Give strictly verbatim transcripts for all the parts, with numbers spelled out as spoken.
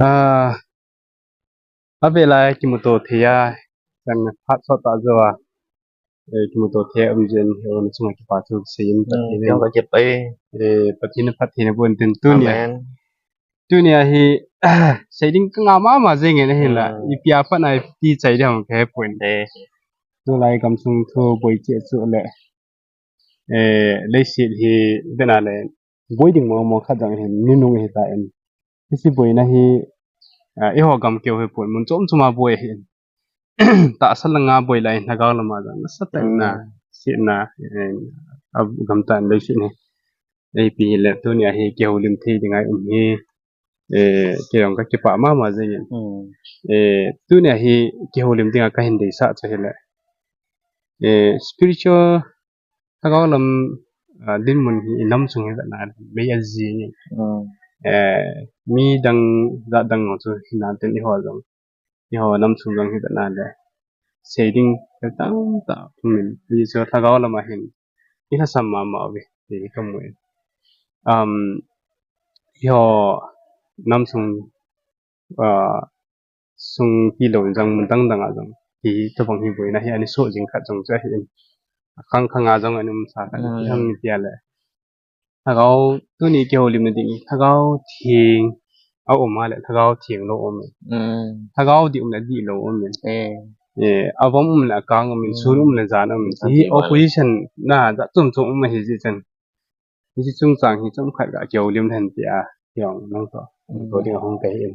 Ah, a ve lai kimuto thei a, kan phat sot ta jo a, eh, kimuto thei a um jin, he un chunga kipa thu seiyin ta Hmm, ni. Jong ka kipah e. Eh, Pathen in phatthei na boh in tin tunia. Amen. Tunia hi, sei ding ka ngah mama jeng in ahin la. Hmm. Ipi a pat na ipi chai ding ham ka hepon. Eh. Tulai gamsung thu boi cheh chu le. Eh, leiset hi, ve na le, boi ding mong mong khat jong hin, nunung hi ta in. Hiche boina hi, ah, eiho gam keu hepon, mun chom chom a boi ahin. Tahsa langa boi lai, lhagao lama jong, nasatah in na, Hmm. setna, eh, a gam tah in leiset hi. Ipi hile, tunia hi kihoulim thei dinga i um hi, eh, kei jong ka kipah mama jeng in. Hmm. Eh, tunia hi kihoulim dinga ka hin deisah chu hile. Eh, spiritual lhagao lam, ah, dinmun hi i nam sung hi vetna mei a jing in. Hmm. Eh, mi dang, jat dang ho chu hinan tin eiho jong. Eiho nam sung jong hi vetna le. Sei ding, ka tam ta, um in. Hichu lhagao lama hin. I lhasam mama uve, ti hi ka mu in. Um, eiho nam sung, ah, sung tilou jong mun dang dang a jong. Hitobang hi boina hi ana soh jing khat jong chu ahi in. Khang khang a jong ana um sa khat Hmm. ti ham ni tia le. Lhagao tuni kihoulimna ding, lhagao theng a um a le, lhagao theng lou um in. Hmm. Lhagao dih um le, dih lou um in. Eh. Eh, a vom um le, a kang um in, Hmm. sun um le, jan um in. Ti hi Jan um a le. Opposition na, jat chom chom um ahi jeh chun. Hiche chungchang hi chomkhat ga kihoulim lhen tia, kiong nang to. Hmm. To ding a hung kahi in.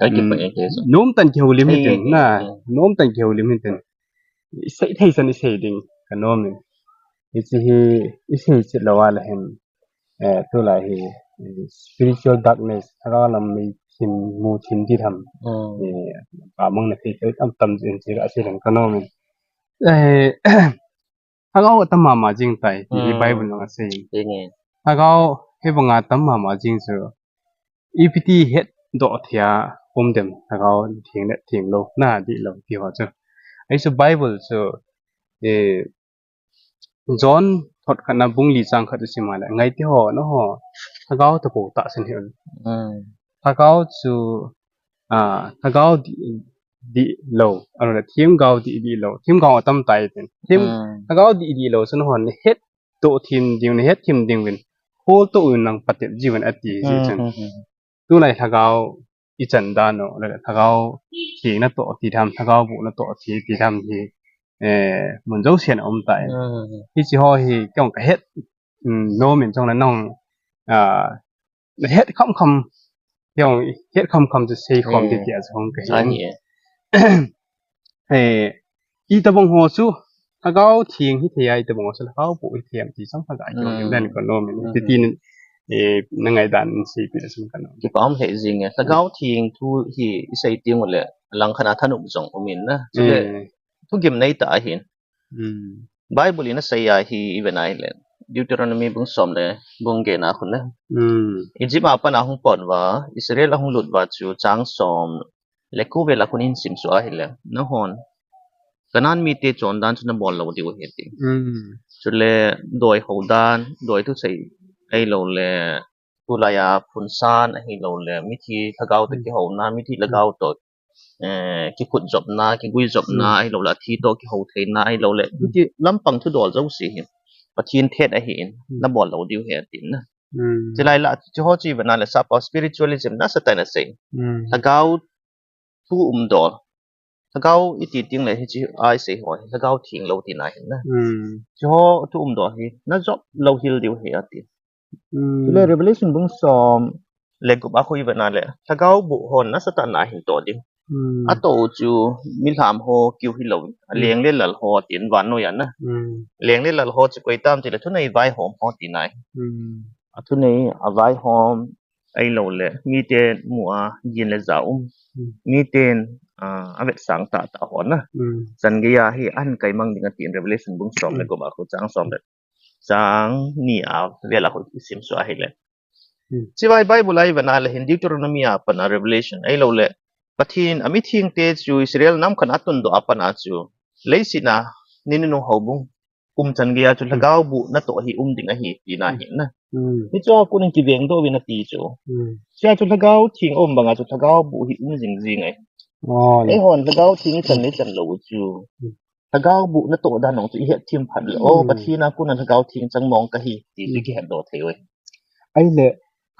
Ka kipah Hmm. e kei jong. Nomtah in kihoulim Ei, hitin, ei, na. ei. Nomtah in kihoulim hitin. I sei thei chan i sei ding, ka nom in. Hiche hi, i sei chet lou a le hin. Eh, tulai hi, eh, spiritual darkness, lhagao lam mei thim, mu thim ding ham. Hmm. Eh, a mang na thei thei tam tam jin chi ka sei leng ka nom in. Eh, lhagao atam mama jing tai, ti hi Hmm. Bible jong asei. Enge. Lhagao hi banga atam mama jing chu. Ipi ti hetdoh thei a um dem, lhagao theng le theng lou, na dih lou ti ho chu. Ahi chu Bible chu, eh, John thot khat na bung li chang khat chu sim a le, ngai te ho, nangho, lhagao tapou tahsan hih un. Hmm. Lhagao chu, ah, lhagao dih, dih lou, ahilou le themgao dih, dih lou, themgao atam tai tin. Them, Hmm. lhagao dih, dih lou chu nangho na hetdoh thim ding, na het thim ding uvin, hol toh un nang patep jiuvin ati jeh chun. Hmm, hmm, hmm. Tulai lhagao i chan dan u, le lhagao theng natoh ti dam, lhagao boh natoh ti, ti dam hi, eh, mun jouse a um tai. Hmm. Hiche ho hi kei jong ka het, um, nom in chong le nang, ah, na het kham kham, kei jong het kham kham chu sei khom Hmm. ti ti a chu hung ka Ahi hin. e. Eh, itobang ho chu, lhagao theng hithei a, itobang ho chu, lhagao boh hithei am ti chang lhagao Hmm. dan ka nom in. Hmm. Ti tin, eh, na ngaidan in seipeh le chun ka nom. Kipa um lheh jing e. Lhagao theng thu hi i sei teng u le, lang khat a thanop jong um in na. Chule, Eh. thugim nei tah ahin. Hmm. Bible in asei a hi i vet na hile. Deuteronomy bung som le, bung get na khun na. Hmm. Egypt a pat a hung pot uva, Israel a hung lut uva chu chang som le ko vel a khun hin simsuh a hile, nanghon Canaan mite chondan chu nabol lou diu ahi ati. Hmm. Chule doi hou dan, doi thusei ahilou le, tulai a phunsan ahilou le, mithi lhagao toh Hmm. kihouna, mithi Hmm. lhagao toh, eh, kikhut jopna, kigui jopna Hmm. ahilou le, athi toh kihou theina ahilou le, Hmm. mithi lampang thudol jouse hi Pathen thet ahin, Hmm. nabol lou diu ahi atin na. Hmm. Chulai la, chuho chu i vet na le sapa spiritualism nasatah in asei. Hmm. Lhagao thu umdol. Lhagao i ti teng le hiche a i sei ho hi, lhagao theng lou tina ahin na. Hmm. Chuho thu umdol hi, najop lou hel diu ahi ati. Hmm. Chule Revelation bung som le gup a khu i vet na le, lhagao boh hon nasatah in ahin toh diu. Hmm. Atoh u chu milham ho kiu hilou, Hmm. aleng le lal ho tin vannoi a na. Hmm. Leng le lal ho chu koi tam ti le thunei vaihom ho tina ahi. Hmm. Athunei avaihom ahilou le, mite mu a gin le ja um. Hmm. Miten, ah, avetsang tah tah ho na. Hmm. Chan gei a hi ahin kaimang ding atin Revelation bung som le Hmm. gup a khu chang som le chang ni a vel a khu i simsuh a hile. Hmm. Chuvai Bible a i vet na le hin Deuteronomy a pat a Revelation ahilou le, Pathen a mithengte chu Israel nam khat a atundoh a pat a chu leiset a ni nunung houbung umchan geiya chu lhagao boh natoh hi um ding ahi tina hi na. Hichu a kon in kiveng doh uvin ati chu. Chea chu lhagao theng um banga chu lhagao boh hi um jing jing ahi. Eihon lhagao theng ichan le ichan lou chu lhagao boh natoh dan jong chu ihet them phat le, o, Pathen a kona lhagao theng chang mong kahi ti chu kihet doh thei uve. Ahile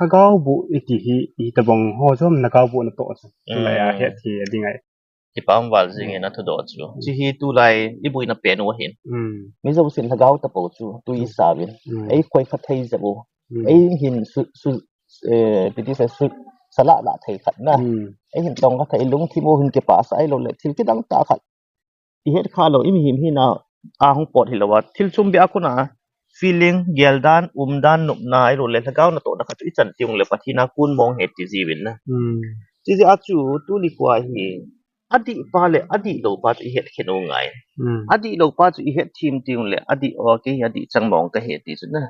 lhagao boh iti hi itobang ho jong lhagao boh natoh chu. Tulai a het thei ding ahi. Kipa um val jing in athudoh chu. Hiche hi tulai iboina pen u ahin. Mi jousen lhagao tapou chu tui isauvin, eikhoi kha thei jep u. Eihin su, su, eh, ipi ti sa, su, salah lah thei khat na. Eihin tong kha thei, lungthim u hin kipah sah ahilou le thil kidang tah khat ihet kha lou, imihem hina a hung pot hilou a, thil chom beh a kona feeling, geldan, umdan, nopna, ahilou le lhagao natohna khat chu ichan teng le Pathen a kon mong ahi ti jiuvin na. Chujeh a chu tuni khoa hi adih pa le adih lou pa chu ihet khen u ngai. Adih lou pa chu ihet them teng le adih, o, kei hi adih chang mong kahi ti chu na,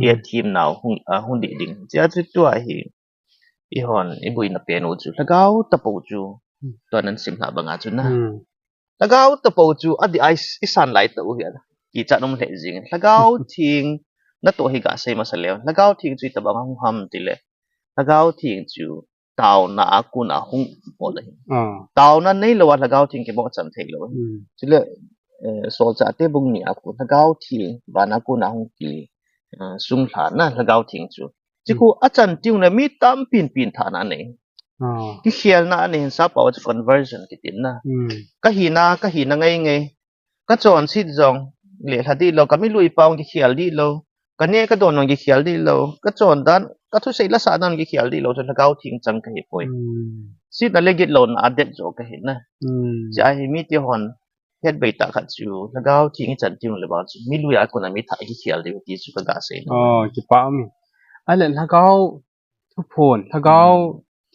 ihet them nau hung, a, hung dih ding. Chea chu tua hi eihon iboina pen u chu lhagao tapou chu, tua nan sim lhah banga chu na. Lhagao tapou chu adih a i, isan lai tah u hi a kichat um lheh jing in. Lhagao theng natoh hi gasei masa leu. Lhagao theng chu itobang a hung ham tile, lhagao theng chu taona a kona hung bol ahi. Taona neilou a lhagao theng kibohchan theilou ahi. Chule, eh, Solchahte bung ni a kon lhagao theng vana kona hung ki, eh, sunglha na lhagao theng chu. Hichu achan teng le mi tampin pengthahna anei. Kikhelna anei, hinsapa chu conversion kitin na. Kahina, kahina ngei ngei. Kachonset jong lelha dih lou, kamilui pa jong kikhel dih lou. Kaneh kadon jong kikhel dih lou. Kachondan, kathusei lasah dan kikhel dih lou chu lhagao theng chang kahipoi. Setna le gitlouna adet jo kahi na. Chea hi mite hon het bei tah khat chu lhagao theng ichan teng le vang chu milui a kona mi thah kikhel diu ti chu kagasei na. Kipa um e. Ahile lhagao thuphon, lhagao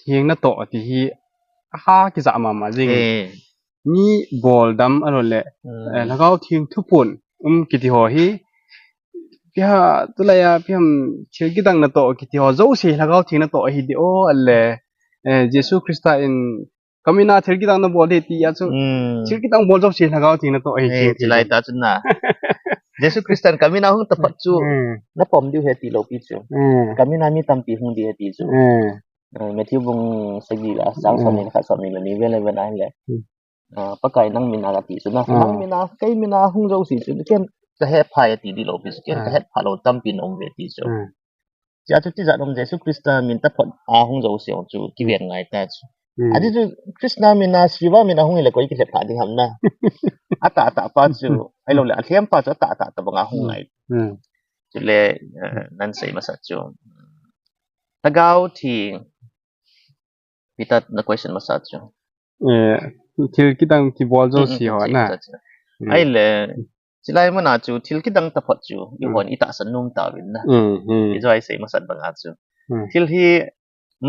theng natoh ti hi aha kijah mama jing e. Mi boldam ahilou le, eh, lhagao theng thuphon um kiti ho hi, ipi ham, tulai a ipi ham, thil kidang natoh kiti ho jouse lhagao theng natoh ahi di o, ahile, eh, Jesu Christa in kamin a thil kidang nabol ding ti a chu, thil kidang bol jouse lhagao theng natoh ahi, eh, ti chulai ta chu na. Jesu Christan kamin a hung tapat chu napom diu ahi tilou pi chu. Kamin a mi tampi hung ding ahi ti chu. Eh, Matthew bung sagi a chang somni le khat, somni le ni vel a ven ahile, ah, Pakai nang min a kati chu na. Nang min a, kei min a hung jouse chu ken kahet phai ati di lou pi chu, ken kahet phah lou tampi na um uve ti chu. Chea chu tijat um, Jesu Christa min tapat a hung jouse chu kiven ngai ta chu. Ajeh chu Christa min a, Shiva min a hung hile koi kilhep phah ding ham na. Atahtah pa chu, ahilou le alhem pa chu atahtah tabang a hung ngai. Chule, eh, nan sei masat chu, lhagao theng, Peter na question masat chu, eh, thil kidang kibol jouse ho na. Ahile chulai mun a chu thil kidang tapat chu eihon itahsan nom tauvin na. Ijou a isei masat banga chu, thil hi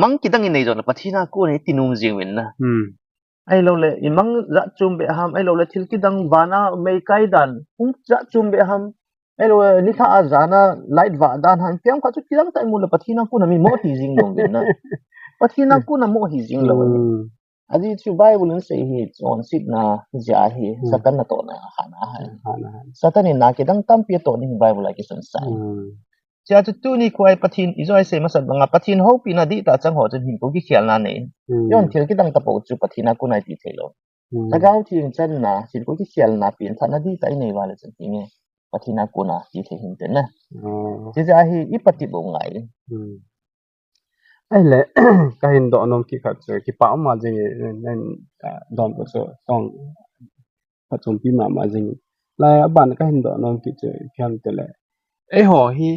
mang kidang inei jongle Pathen a kon ahi ti nom jing uvin na. Ahilou le imang jat chom beh ham, ahilou le thil kidang vana meikai dan hung jat chom beh ham, ahilou le nilhah a jana light vah dan ham, ipi ham khat chu kidang tah imu le Pathen a kon a mi mo ti jing nom uvin na. Pathen a kon a mo hi jing lou ahi. Ajeh chu Bible in asei hi chonsetna jeh ahi, Satan natohna ahi. Satan in na kidang tampi atoh ding Bible a kisan sai. Chea chu tuni khoa hi Pathen, ijou a isei masat banga Pathen houpina dihtah chang ho chun hinkho kikhelna nei. Eihon thil kidang tapou chu Pathen a kon ahi ti theilou. Lhagao theng channa, hinkho kikhelna, pengthahna dihtah inei uva le chun hinge Pathen a kon a ti thei hinte na. Chujeh a hi ipatep u ngai. Ahile, kahin doh nom kit khat chu, kipa um a jing in, nen, ah, don pu chu, tong, phatchompi mama jing in. Lai aban kahin doh nom kit chu, ipi ham tile, eiho hi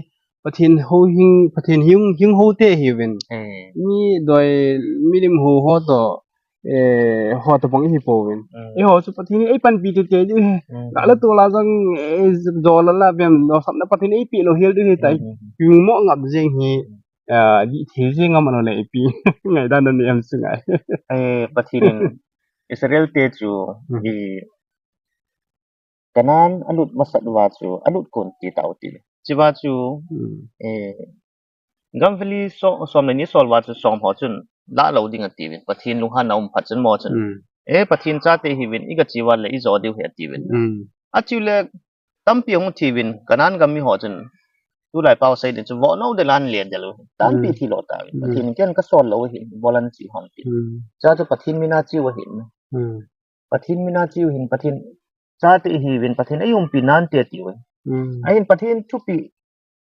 Pathen hou hing, Pathen hing, hing hou te hiuvin. Mi doi, milim hou ho toh, eh, ho tabang ihi pouvin. Eiho chu Pathen in eipanpi teitei diu ahi. Gah le tol a jong, eh, jo la la bem, losapna Pathen in eipeh lou hel diu ahi tai. Pi mo ngap jeng hi, ah, dih thei jeng ngam lou le ipi. Ngaidan nanei em chu ngai. Eh, Pathen in Israel te chu, i Canaan alut masat uva chu, alut kon ti tau ti. Chuva chu, eh, Gam veli so-, som le ni sol uva chu som ho chun lah lou ding atiuvin. Pathen lunghanna um phat chun mo chun, eh, Pathen chate ihiuvin, iga che uva le ijo diu ahi atiuvin. Achu le tampi hung thiuvin, Canaan gam mi ho chun, tulai pau sei din chu, vohnou del a len del u. Tampi Mm. thi lo ta. Mm. Pathen in ken ka sol lou ahi, volan chi hon ti. Mm. Cha chu Pathen mina chiu ahi. Mm. Pathen mina chiu hin, Pathen chate ihiuvin, Pathen eiumpi nante tiu. Mm. Ahin Pathen thupi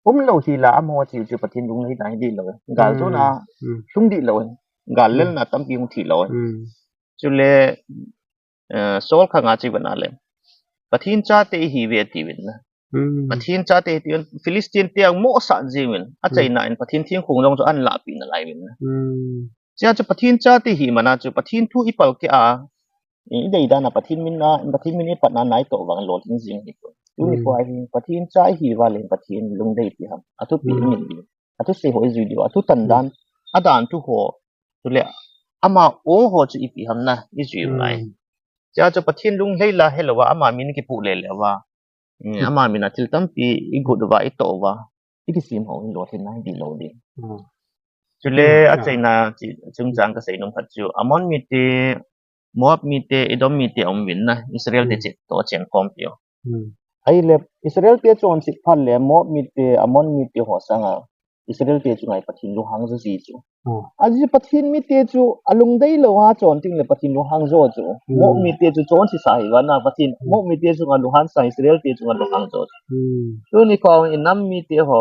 umlou hi la, amaho chiu chu Pathen lunglhai na hi di lou. Gal Mm. tu na, Mm. lhung di lou. Gal Mm. lel na tampi hung thi lou. Mm. Chule, eh, Saul khang a chi vana le. Pathen chate ihiuve atiuvin na. Mm. Pathen chate atiuvin, Philistine te ang mo sa jiuvin. A Mm. chaina in Pathen thingkong jong chu an lahpi nalai uvin na. Mm. Chia chu Pathen chate ihi mana chu Pathen thu i palkeh a, i dei dan a Pathen min a, Pathen min i patna nai toh vang lolhing jing hi. Tuni Mm. kho a hi Pathen cha ihi uva le Pathen lungdei ipi ham. A thupi Mm. i min di. A thusei ho i jui diu. A thutan Mm. dan, a dan thu ho. Chule, ama ong ho chu ipi ham na, i jui u ngai. Mm. Chia chu Pathen lunglhai la helou va, ama min kipu le le va. Eh, Mm. ama min a thil tampi i got uva, i toh uva. I kisem ho in lolhin nai di lou di. Mm. Chule, Mm. a chaina chi, chungchang ka sei nom khat chu. Ammon mite, Moab mite, Edom mite aum uvin na, Israel te Mm. cheh toh chen khom piu. Mm. Ahile, Israel te chonset phat le, Moab mite, Ammon mite ho sanga, Israel te chunga hi Pathen lunghang jo ji chu. Oh. Ajeh chu Pathen mite chu alungdei lou a chon teng le Pathen lunghang jo chu. Mm. Moab mite chu chonse sa hi vana Pathen, Mm. Moab mite chunga lunghan sa Israel te chunga lunghang jo chu. Mm. Tuni kho i nam mite ho,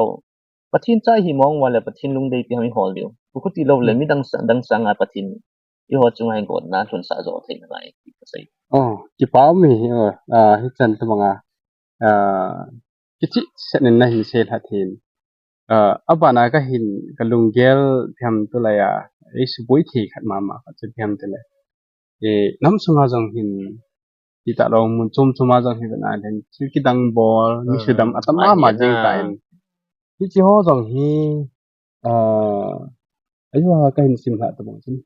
Pathen cha ihi mong uva le Pathen lungdei ipi ham i hol diu. Khuti lou le Mm. midang sa, dang sanga Pathen i ho chunga hi gotna lhunsah jo thei nalai ti ka sei. Oh, kipa um e, oh, ah, hichan tobang a. Ah, kichih sah in nahin seilhah in. Ah, abana kahin kalunggel ipi ham tulai a, eisuboi thei khat mama khat chu ipi ham tile. Eh, nam sunga jong hin, ti talou mun chom choma jong hi vena hin, thil kidang bol, mi Ah, sudam atam ah, mama jing ta in. Hiche ho jong hi, ah, ajo ha kahin simlhah tobang chun.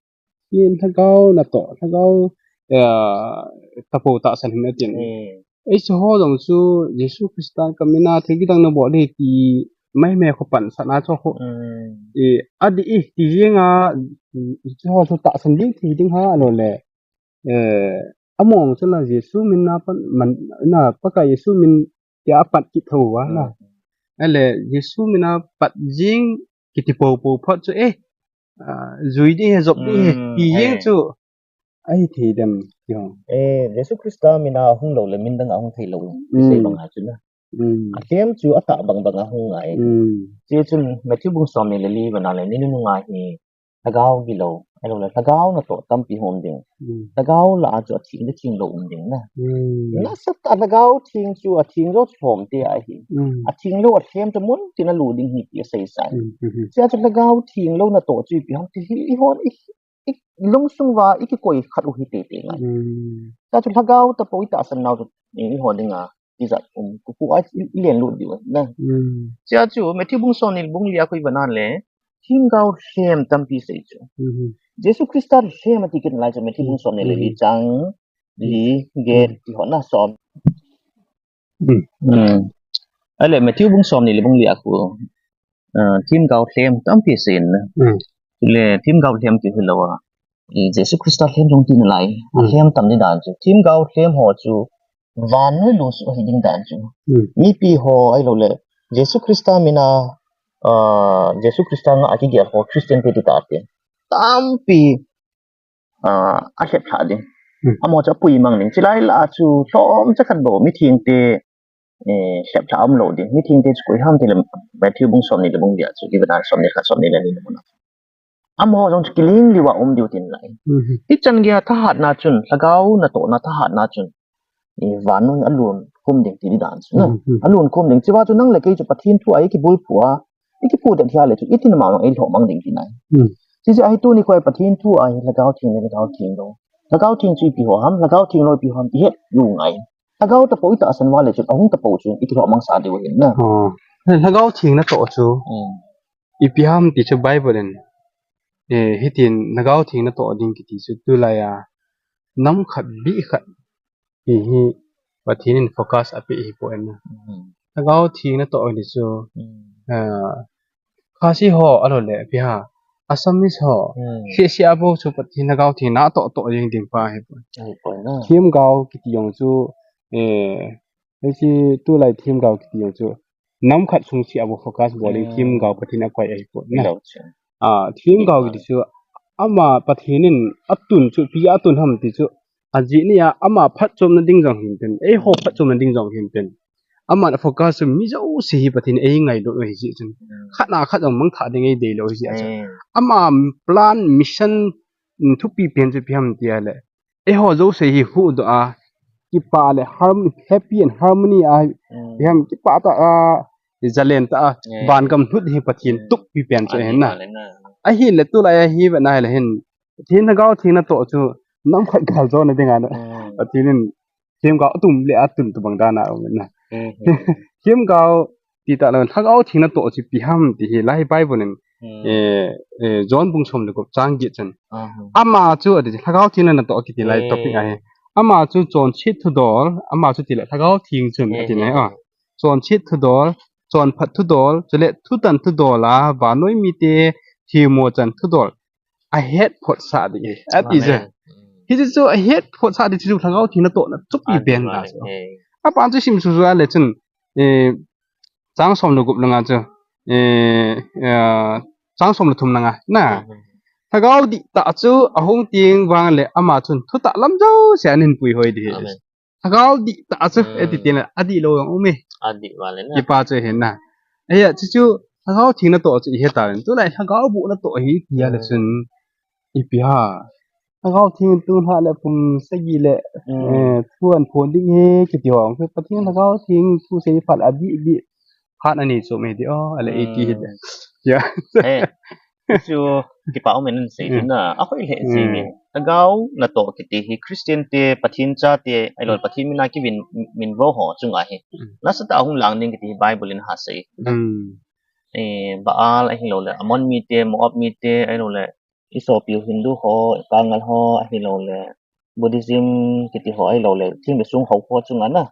Hin lhagao natoh, lhagao, ah, tapou tahsan him atin. Hmm. Eisei ho jong chu Jesu Christa ka mina thil kidang nabol ding ti maimai kho pansatna chu kho. Hmm. Eh, adih e, ti jeng a, chu ho chu tahsan ding thei ding ham ahilou le. Eh, among chu la Jesu min a pat man, na Pakai Jesu min tia apat kit thou va na. Hmm. Ahile Jesu min a pat jing kiti poupou phot chu, eh, ah, jui ding ahi, jop ding ahi, Hmm, ti jeng eh. chu. Ahi thei dem, ti ho. Eh, Jesu Christa min a hung lou le min dang a hung thei lou. Ti sei Hmm. bang a chu na. Hmm. Alhem chu atah bang bang a hung ngai. Hmm. Chuchun Matthew bung somni le li vena le ni nunung a hi lhagao gilou, ahilou le lhagao natoh tampi hung um ding. Hmm. Lhagao lah a chu atheng le theng lou um ding na. Hmm. Nasatah a lhagao theng chu atheng lou chu lhom te ahi. Hmm. Atheng lou alhem chu mun tin a lut ding ahi ti asei sai. Hmm, hmm, hmm. Chia chu lhagao theng lou natoh chu ipi ham ti hi i hon i, i lungsung uva i kikoi khat u hi tei tei ngai. Hmm. Chia chu lhagao tapou i tahsan nau chu i, i hon ding a. Tijat um, kuku a i, i len lut diu na. Hmm. Chia chu, Matthew bung somni le bung li a khu i vena le, themgao lhem tampi sei chu. Hmm. Jesu Christa lhem ati kit nalai chu, Matthew bung Hmm. somni le li Hmm. chang, li, get, Hmm. ti ho na som. Hmm. Hmm. Ahile, Matthew bung somni le bung li a khu, ah, themgao lhem tampi sei in na. Hmm. Chule, themgao lhem ti hilou a. I Jesu Christa lhem jong ti nalai. Hmm. Alhem tam ding dan chu. Themgao lhem ho chu vannoi lungsuh ahi ding dan chu. Hmm. Mipi ho ahilou le. Jesu Christa min a, ah, Jesu Christa ngah a kigel ho Christian te ti tate. Tampi, ah, alhep lhah ding. Hmm. Amaho chu apui mang ding. Chulai lah a chu lhomcha khat bou mitheng te, eh, lhep lhah umlou ding. Mitheng te chu koi ham tile Matthew bung somni le bung li a chu. Ki vena somni le khat somni le ni na mun a. Amaho jong chu kiling liu a um diu tin nalai. Mhm. Hichan geiya thahatna chun, lhagao natohna thahatna chun, i vannoi alun khum ding ti ding dan chu na. Mhm. Alun khum ding. Chua chu nang le kei chu Pathen thu a i kibulphu a, i kiphudet hia le chu, i tina mama i lhoh mang ding ti nai. Mhm. Chuche ahi tuni kho a Pathen thu a hi lhagao theng le lhagao theng lou. Lhagao theng chu ipi ho ham, lhagao theng lou ipi ho ham, i het u ngai. Lhagao tapou i tahsan uva le chun, ahung tapou chun, i kilhoh mang sa diu ahin na. Oh. Lhagao theng natoh chu. Hmm. Ipi ham ti chu Bible in, eh, hitin lhagao theng natoh ding kiti chu tulai a nam khat bih khat hi hi Pathen in focus apeh hi poi na. Hmm. Lhagao theng natoh ding chu, Hmm. ah, Khasi ho ahilou le, ipi ham, Assamese ho, Hmm. C C A bou chu Pathen lhagao theng natoh toh ding ding pa hi poi. Ahi poi na. Themgao kiti jong chu, eh, Hiche tulai themgao kiti jong chu nam khat sung cheh a bou focus bol ding themgao Pathen in akoi ahipon na. Hilou chu. Ah, themgao kiti chu ama Pathen in atun chu ipi atun ham ti chu ajeh nia ama phatchomna ding jong hinte, eiho phatchomna ding jong hinte. Aman afocus chu mi jouse hi Pathen in eingailut u ahi jeh chun. Khat na khat jong mangthah ding eideilou ahi jeh chun. Ama plan, mission, thupi pen chu ipi ham tia le, eiho jouse hi huhdoh a, kipah le harm-, happy and harmony a, ipi ham, kipah tah a, jalen tah a, vangam lhut hi Pathen tup pi pen chu ahi na. Ahile tulai a hi vet na hile hin, Pathen Lhagao Theng natoh chu nam khat galjona dinga na. Pathen in themgao atum le atun tobang dan a um na. Themgao ti talou, Lhagao Theng natoh chu ipi ham ti hi lai Bible in, eh, eh, John bung som le gup chang get chan. Ama chu ati, Lhagao Theng natoh kiti lai topic ahi. Ama chu chonset thudol, ama chu tile Lhagao Theng chun ati na, ah. Chonset thudol, chonphat thudol, chule thutan thudol a, vannoi mite themmo chan thudol ahetphotsah ding ahi, ati chu. Hichu chu ahetphotsah ding chu Lhagao Theng natohna thupi pen na chu. Aban chu sim susu a le chun, eh, chang som le gup langa chu, eh, eh, chang som le thum langa na. Lhagao dihtah chu ahung teng vang le ama chun thutah lam jouse ahin puihoi ding ahi. Lhagao dihtah chu, eti tile, adihlou jong um e. Adih vale na. Kipa chu ahi na. Ahia, chuchu, Lhagao Theng natoh chu ihe tauvin. Tulai Lhagao boh natoh hi, tia le chun, ipi ham. Lhagao Theng tu lha le kum sagi le, eh, thu ahin phong ding ahi, kiti ho. Pathen Lhagao Theng thu sei phat le adih dih. Phat anei chom e ti, oh, ale iti hi. Ya. Chu kipa um in sei na, ahoi lheh jing e. Lhagao natoh kiti hi Christian te, Pathen chate, ahilou le Pathen mina kivin, min vo ho chunga hi nasatah a hung lang ding kiti hi Bible in asei. Eh, Baal ahilou le Ammon mite, Moab mite, ahilou le isopiu Hindu ho, Kangal ho, ahilou le Buddhism kiti ho ahilou le, thim le sung ho ho chunga na.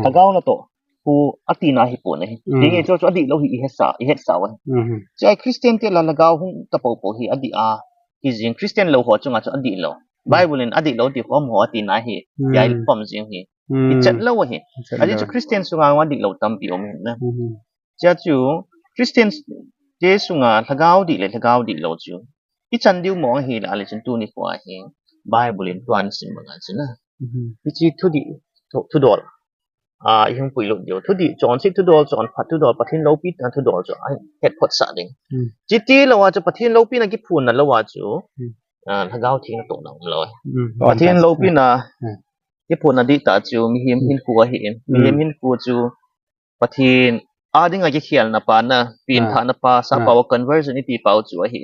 Lhagao natoh thu atina hi pon ahi. Tinge chu chu adihlou hi ihetsah, ihetsah u ahi. Chua Christian te la Lhagao hung ta popo hi adih a. Hijing Christian lou ho chunga chu adihlou. Bible in adihlou ti khom ho atina hi. Tia ikhom jing hi. Ichat lou ahi. Ajeh chu Christian sunga adihlou tampi um ahi na. Chua chu Christian te sunga Lhagao dih le Lhagao dihlou chu ichan diu mong ahile, ale chun tuni khoa hi Bible in tuan sim banga chu na. Hiche thudih, thu, thudol. Ah, ihung puilut diu. Thudih, chonset thudol, chonphat thudol, Pathen loupina thudol chu ahetphotsah ding. Chuti lou a chu Pathen loupina kiphonna lou a chu, ah, Lhagao Theng natohna umlou. Pathen loupina kiphonna dihtah chu mihem hinkho ahin. Mihem hinkho chu Pathen a dinga kikhelna pa na, pengthahna pa, sappao a conversion iti pau chu ahi.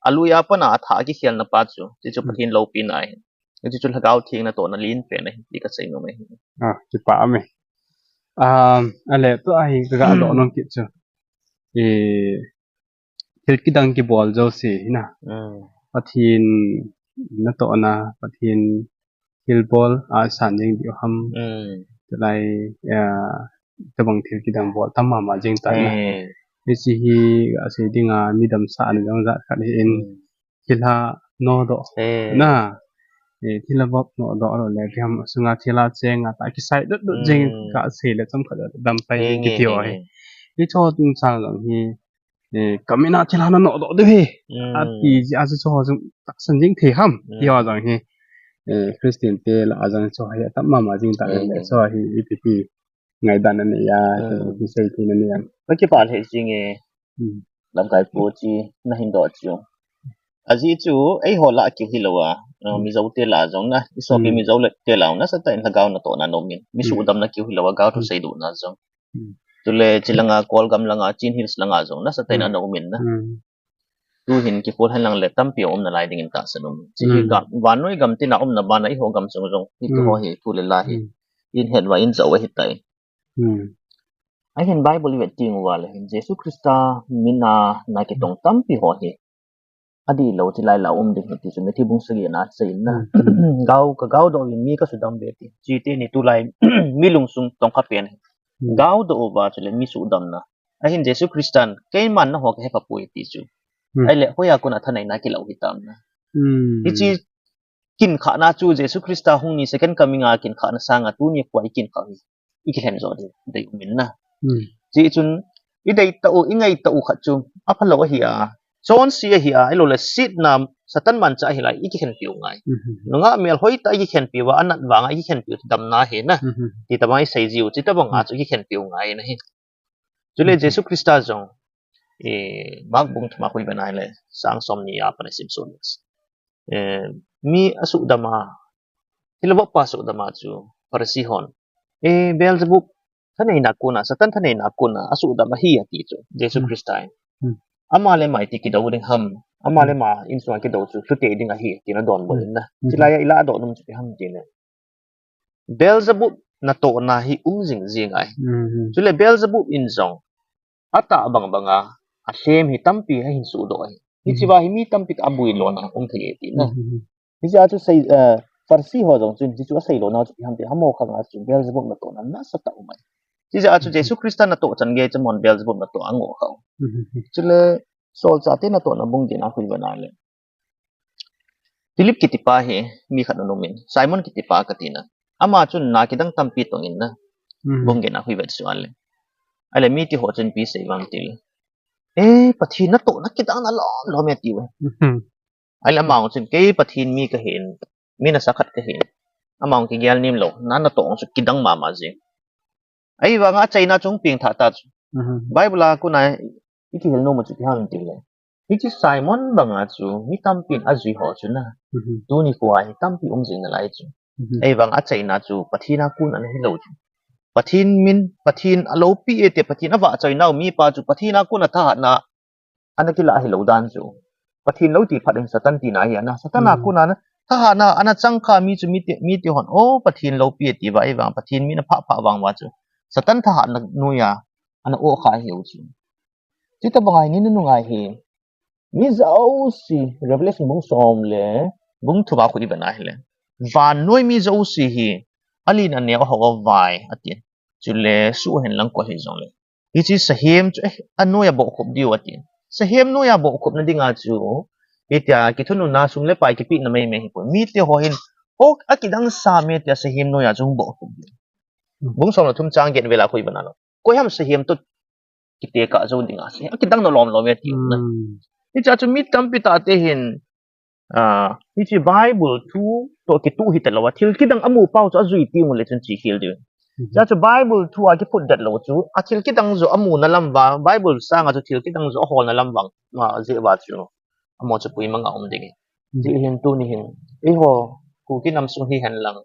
Alui a pat a athah a kikhelna pa chu, chuchu Pathen loupina ahi. Chuchu Lhagao Theng natohna lenpen ahi, ti kasei nom ahi. Ah, kipa um e. Um, ale tua hi kaga doh nom kit chu. Eh, thil kidang kibol jouse hi na. Pathen natohna, Pathen thilbol a san jing diu ham. Tulai, ah, tabang thil kidang bol tam mama jing ta na. Hiche hi asei dinga midam sahna jong jat khat ahin. Thilha nodoh na. Eh, thilha vop nodoh lou le, ipi ham sunga thilha chenga tah kisai dot dot jing kasei le chomkhat dam pai kiti ho hi. Hicho chungchang jong hi, eh, kamin a thilha nanodoh diu ahi. Ati jeh a chu hicho jong tahsan jing thei ham. Ti ho jong hi, eh, Christian te lah a jong hicho hi atam mama jing ta le, hicho hi ipi ti ngaidan nanei a, hisei thei nanei a. Kakipah lheh jing e, lamkai pu chu nahin doh chu. Ajeh chu, eiho lah a keu hilou a, uh, Mizo te lah a jong na, isopi Mizo te lah a jong nasatah in Lhagao natohna ana um in. Misuhdamna keu hilou a, Lhagao thu seidohna jong. Chule, chilanga, Kolgam langa, Chin Hills langa jong nasatah in ana um in na. Tuhin kikhol hen lang le tampi aum nalai dingin tahsan um. Hiche hi gam, vannoi gam tina umna bana eiho gam sung jong, hitiho hi thu le la hi ihin het uva ihin jah u ahitai. Ahin Bible ivet teng uva le hin Jesu Christa mina na kitong tampi ho hi adihlou chilai lah a um ding ahi ti chu Matthew bung sagi na asei in na. Gao, kagao doh uvin mi kasudam uve ti. Chuteni tulai mi lungsung tongkha pen ahi. Gao doh uva chule mi suhdamna. Ahin Jesu Christan, keiman nangho kahe kha poi ti chu. Ahile, hoiya kona thaneina kilah u hitam na. Hiche kinkhahna chu Jesu Christa hung ni second coming a kinkhahna sanga tuni khoa ikinkhah u hi. i kilhen jo ding dei um in na. Hmm. Chuchun i dei tau, i ngai tau khat chu aphalou ahi a, chonse ahi a, ahilou le setna Satan manchah ahi lai i kikhenpi u ngai. Hmm. Nungah mel hoitah a i kikhenpi uva, anat vang a i kikhenpi u chu damna ahi na. Hmm. Ti tabang i sei jiu, chutabang a chu i kikhenpi u ngai na hi. Chule Jesu Christa jong, eh, Mark bung thum a khu i vet na le, chang som ni a pat a sim sut. Eh, mi asuhdam a, thilha vop pa asuhdam a chu Pharisee hon, eh, Beelzebub thaneina a kon a, Satan thaneina a kon a asuhdam ahi ati chu Jesu Christa in. Hmm. Ama le ama iti kidou ding ham, ama le ama insung a kidou chu thutei ding ahi, tin adonbut in na. Hmm. Chulai a i ladoh nom chu ipi ham ti le, Beelzebub natohna hi um jing jing ahi. Hmm. Chule Beelzebub in jong atah bang bang a, alhem hi tampi ahin suhdoh ahi. Hiche va hi mi tampi tah a abui lona um thei e ti na. Hmm. Hiche a chu sei, eh, Pharisee ho jong chun hichu asei lona chu ipi ham ti, amaho khang a chu Beelzebub natohna nasatah um ahi. Hiche a chu Jesu Christa natoh chan gei chu amahon Beelzebub natoh angoh kha u. Hmm. Chule Solchahte natohna bung get na khu i vet na le, Philip kitipa hi mi khat ana um in, Simon kitipa kati na. Ama chun na kidang tampi tong in na. Hmm. Bung get na khu i vet suh a le, ahile mite ho chun ipi asei uvem ti le, eh, Pathen natohna kidang na lom lom e ati uve. Hmm. Ahile ama jong chun kei Pathen mi kahi in, mi nasa khat kahi in, ama jong kigel nem lou, na natoh jong chu kidang mama jing. Ahivang a achaina chu hung pengthah ta chu. Hmm. Bible a kon a i kihil nom u chu ipi ham ti le, hiche Simon bang a chu mi tampin ajui ho chu na. Hmm. Tuni khoa hi tampi um jing nalai chu. Hmm. Ahivang a achaina chu Pathen a kon a ana hilou chu. Pathen min, Pathen aloupi e ti, Pathen avahchoina u mipa chu Pathen a kon a thahatna ana kilah hilou dan chu. Pathen lou ti phat in Satan tina ahi a na. Satan a kon a na, thahatna ana chang kha mi chu mite, mite hon, o, Pathen loupi e ti uva, ahivang Pathen min aphah phah vang uva chu Satan thahatna noiya ana oh kha ahiu chu. Chutabang a hi ni nunung a hi mi jouse, Revelation bung som le bung thum a khu i vet na hile, vannoi mi jouse hi alen aneo ahao a vai ati. Chule suh hen lang koi hijongle, hiche sahem chu, eh, anoiya bohkhup diu ati. Sahem noiya bohkhupna dinga chu, hitia kithununna sum le pai kipehna maimai hipoi. Mite ho hin, o, akidang sam e tia sahem noiya chu hung bohkhup diu. Hmm. Bung som le thum chang get vel a khu i vet na le, koi ham sahem toh kitekah jou dinga, sahem akidang na lom lom e ati na. Hmm. Hiche a chu mi tampi tah te hin, ah, hiche Bible thu toh kituh hita lou a, thil kidang amu pau chu ajui teng u le chun chekhel diu. Hmm. Hiche a chu Bible thu a kiphut det lou chu, a thil kidang joh amuna lam uva, Bible sanga chu thil kidang joh aholna lam vang, ma, jeh uva chu, amaho chu pui manga um ding e. Hmm. Hiche hin tuni hin, eiho Kuki nam sung hihen lang,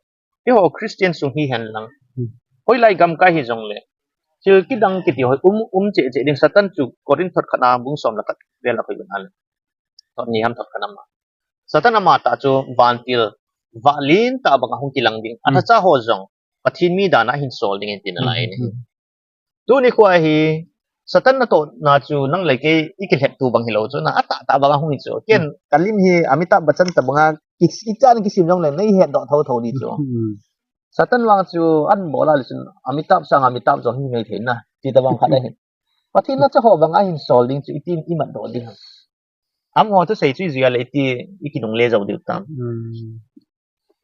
eiho Christian sung hihen lang, hmm, hoilai gamkai hijongle, thil kidang kiti ho um, um cheh cheh ding. Satan chu Corinth thot khat na bung som le khat vel a khu i vet na le, thot ni ham thot khat na ma, Satan amatah chu vantil vah lentah banga hung kilang ding, hmm, athacha ho jong Pathen mi dan a ahin sol ding e tina lai ahi. Hmm. Tuni khoa hi Satan natohna chu nang le kei i kilhep tu bang hilou chu na, atahtah banga hung hi chu. Ken, hmm, ka lim hi Amitabh Bachchan tabanga ki, ichan kisem jongle nei hetdoh thotho di chu. Hmm. Satan vang chu an bol a le chun Amitabh sanga Amitabh jong hi mai thei na, ti tabang khat ahi. Pathen natoh ho banga ahin sol ding chu itin i matdoh ding ham? Amaho thusei chu i jui a le iti i kinungle jou diu tam? Hmm.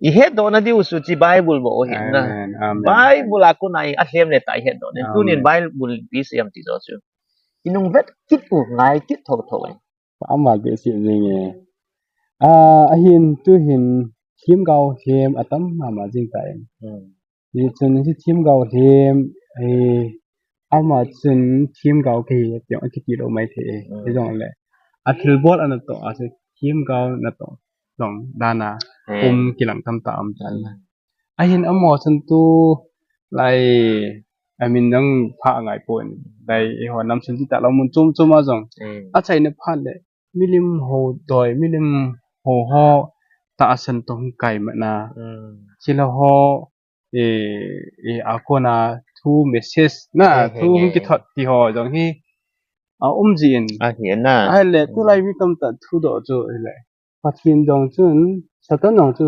I hetdohna diu chu hiche Bible bou ahi na. Amen, amen. Bible a kon a i alhem le tah i hetdoh ding. Amen. Tunin Bible ipi asei ham ti joh chu i nung vet kit u, ngai kit thotho e. Ama behseh jing e. Ah, ahin tuhin themgao lhem atam mama jing tai. Hmm. Hichun hiche themgao lhem, eh, ama chun themgao kahi tia akiti lou maithei e. Hmm. Hijongle, athilbol anatoh a chu themgao natoh jong dan a, hmm, um kilang tamtah um tan. Hmm. Ahin amaho chun tulai, amin jong pha angai pon. Lai eiho nam sung ti talou mun chom chom a jong, hmm, achaina phat le milim ho doi, milim ho ho tahsan toh hung kai matna. Hmm. Chule ho, eh, eh, a kon a thu message na, eh, thu hung kithot ti ho jong hi aum jin. Ahi na. Ahile, hmm, tulai mi tamtah thudoh chu ahile, Pathen jong chun, Satan jong chu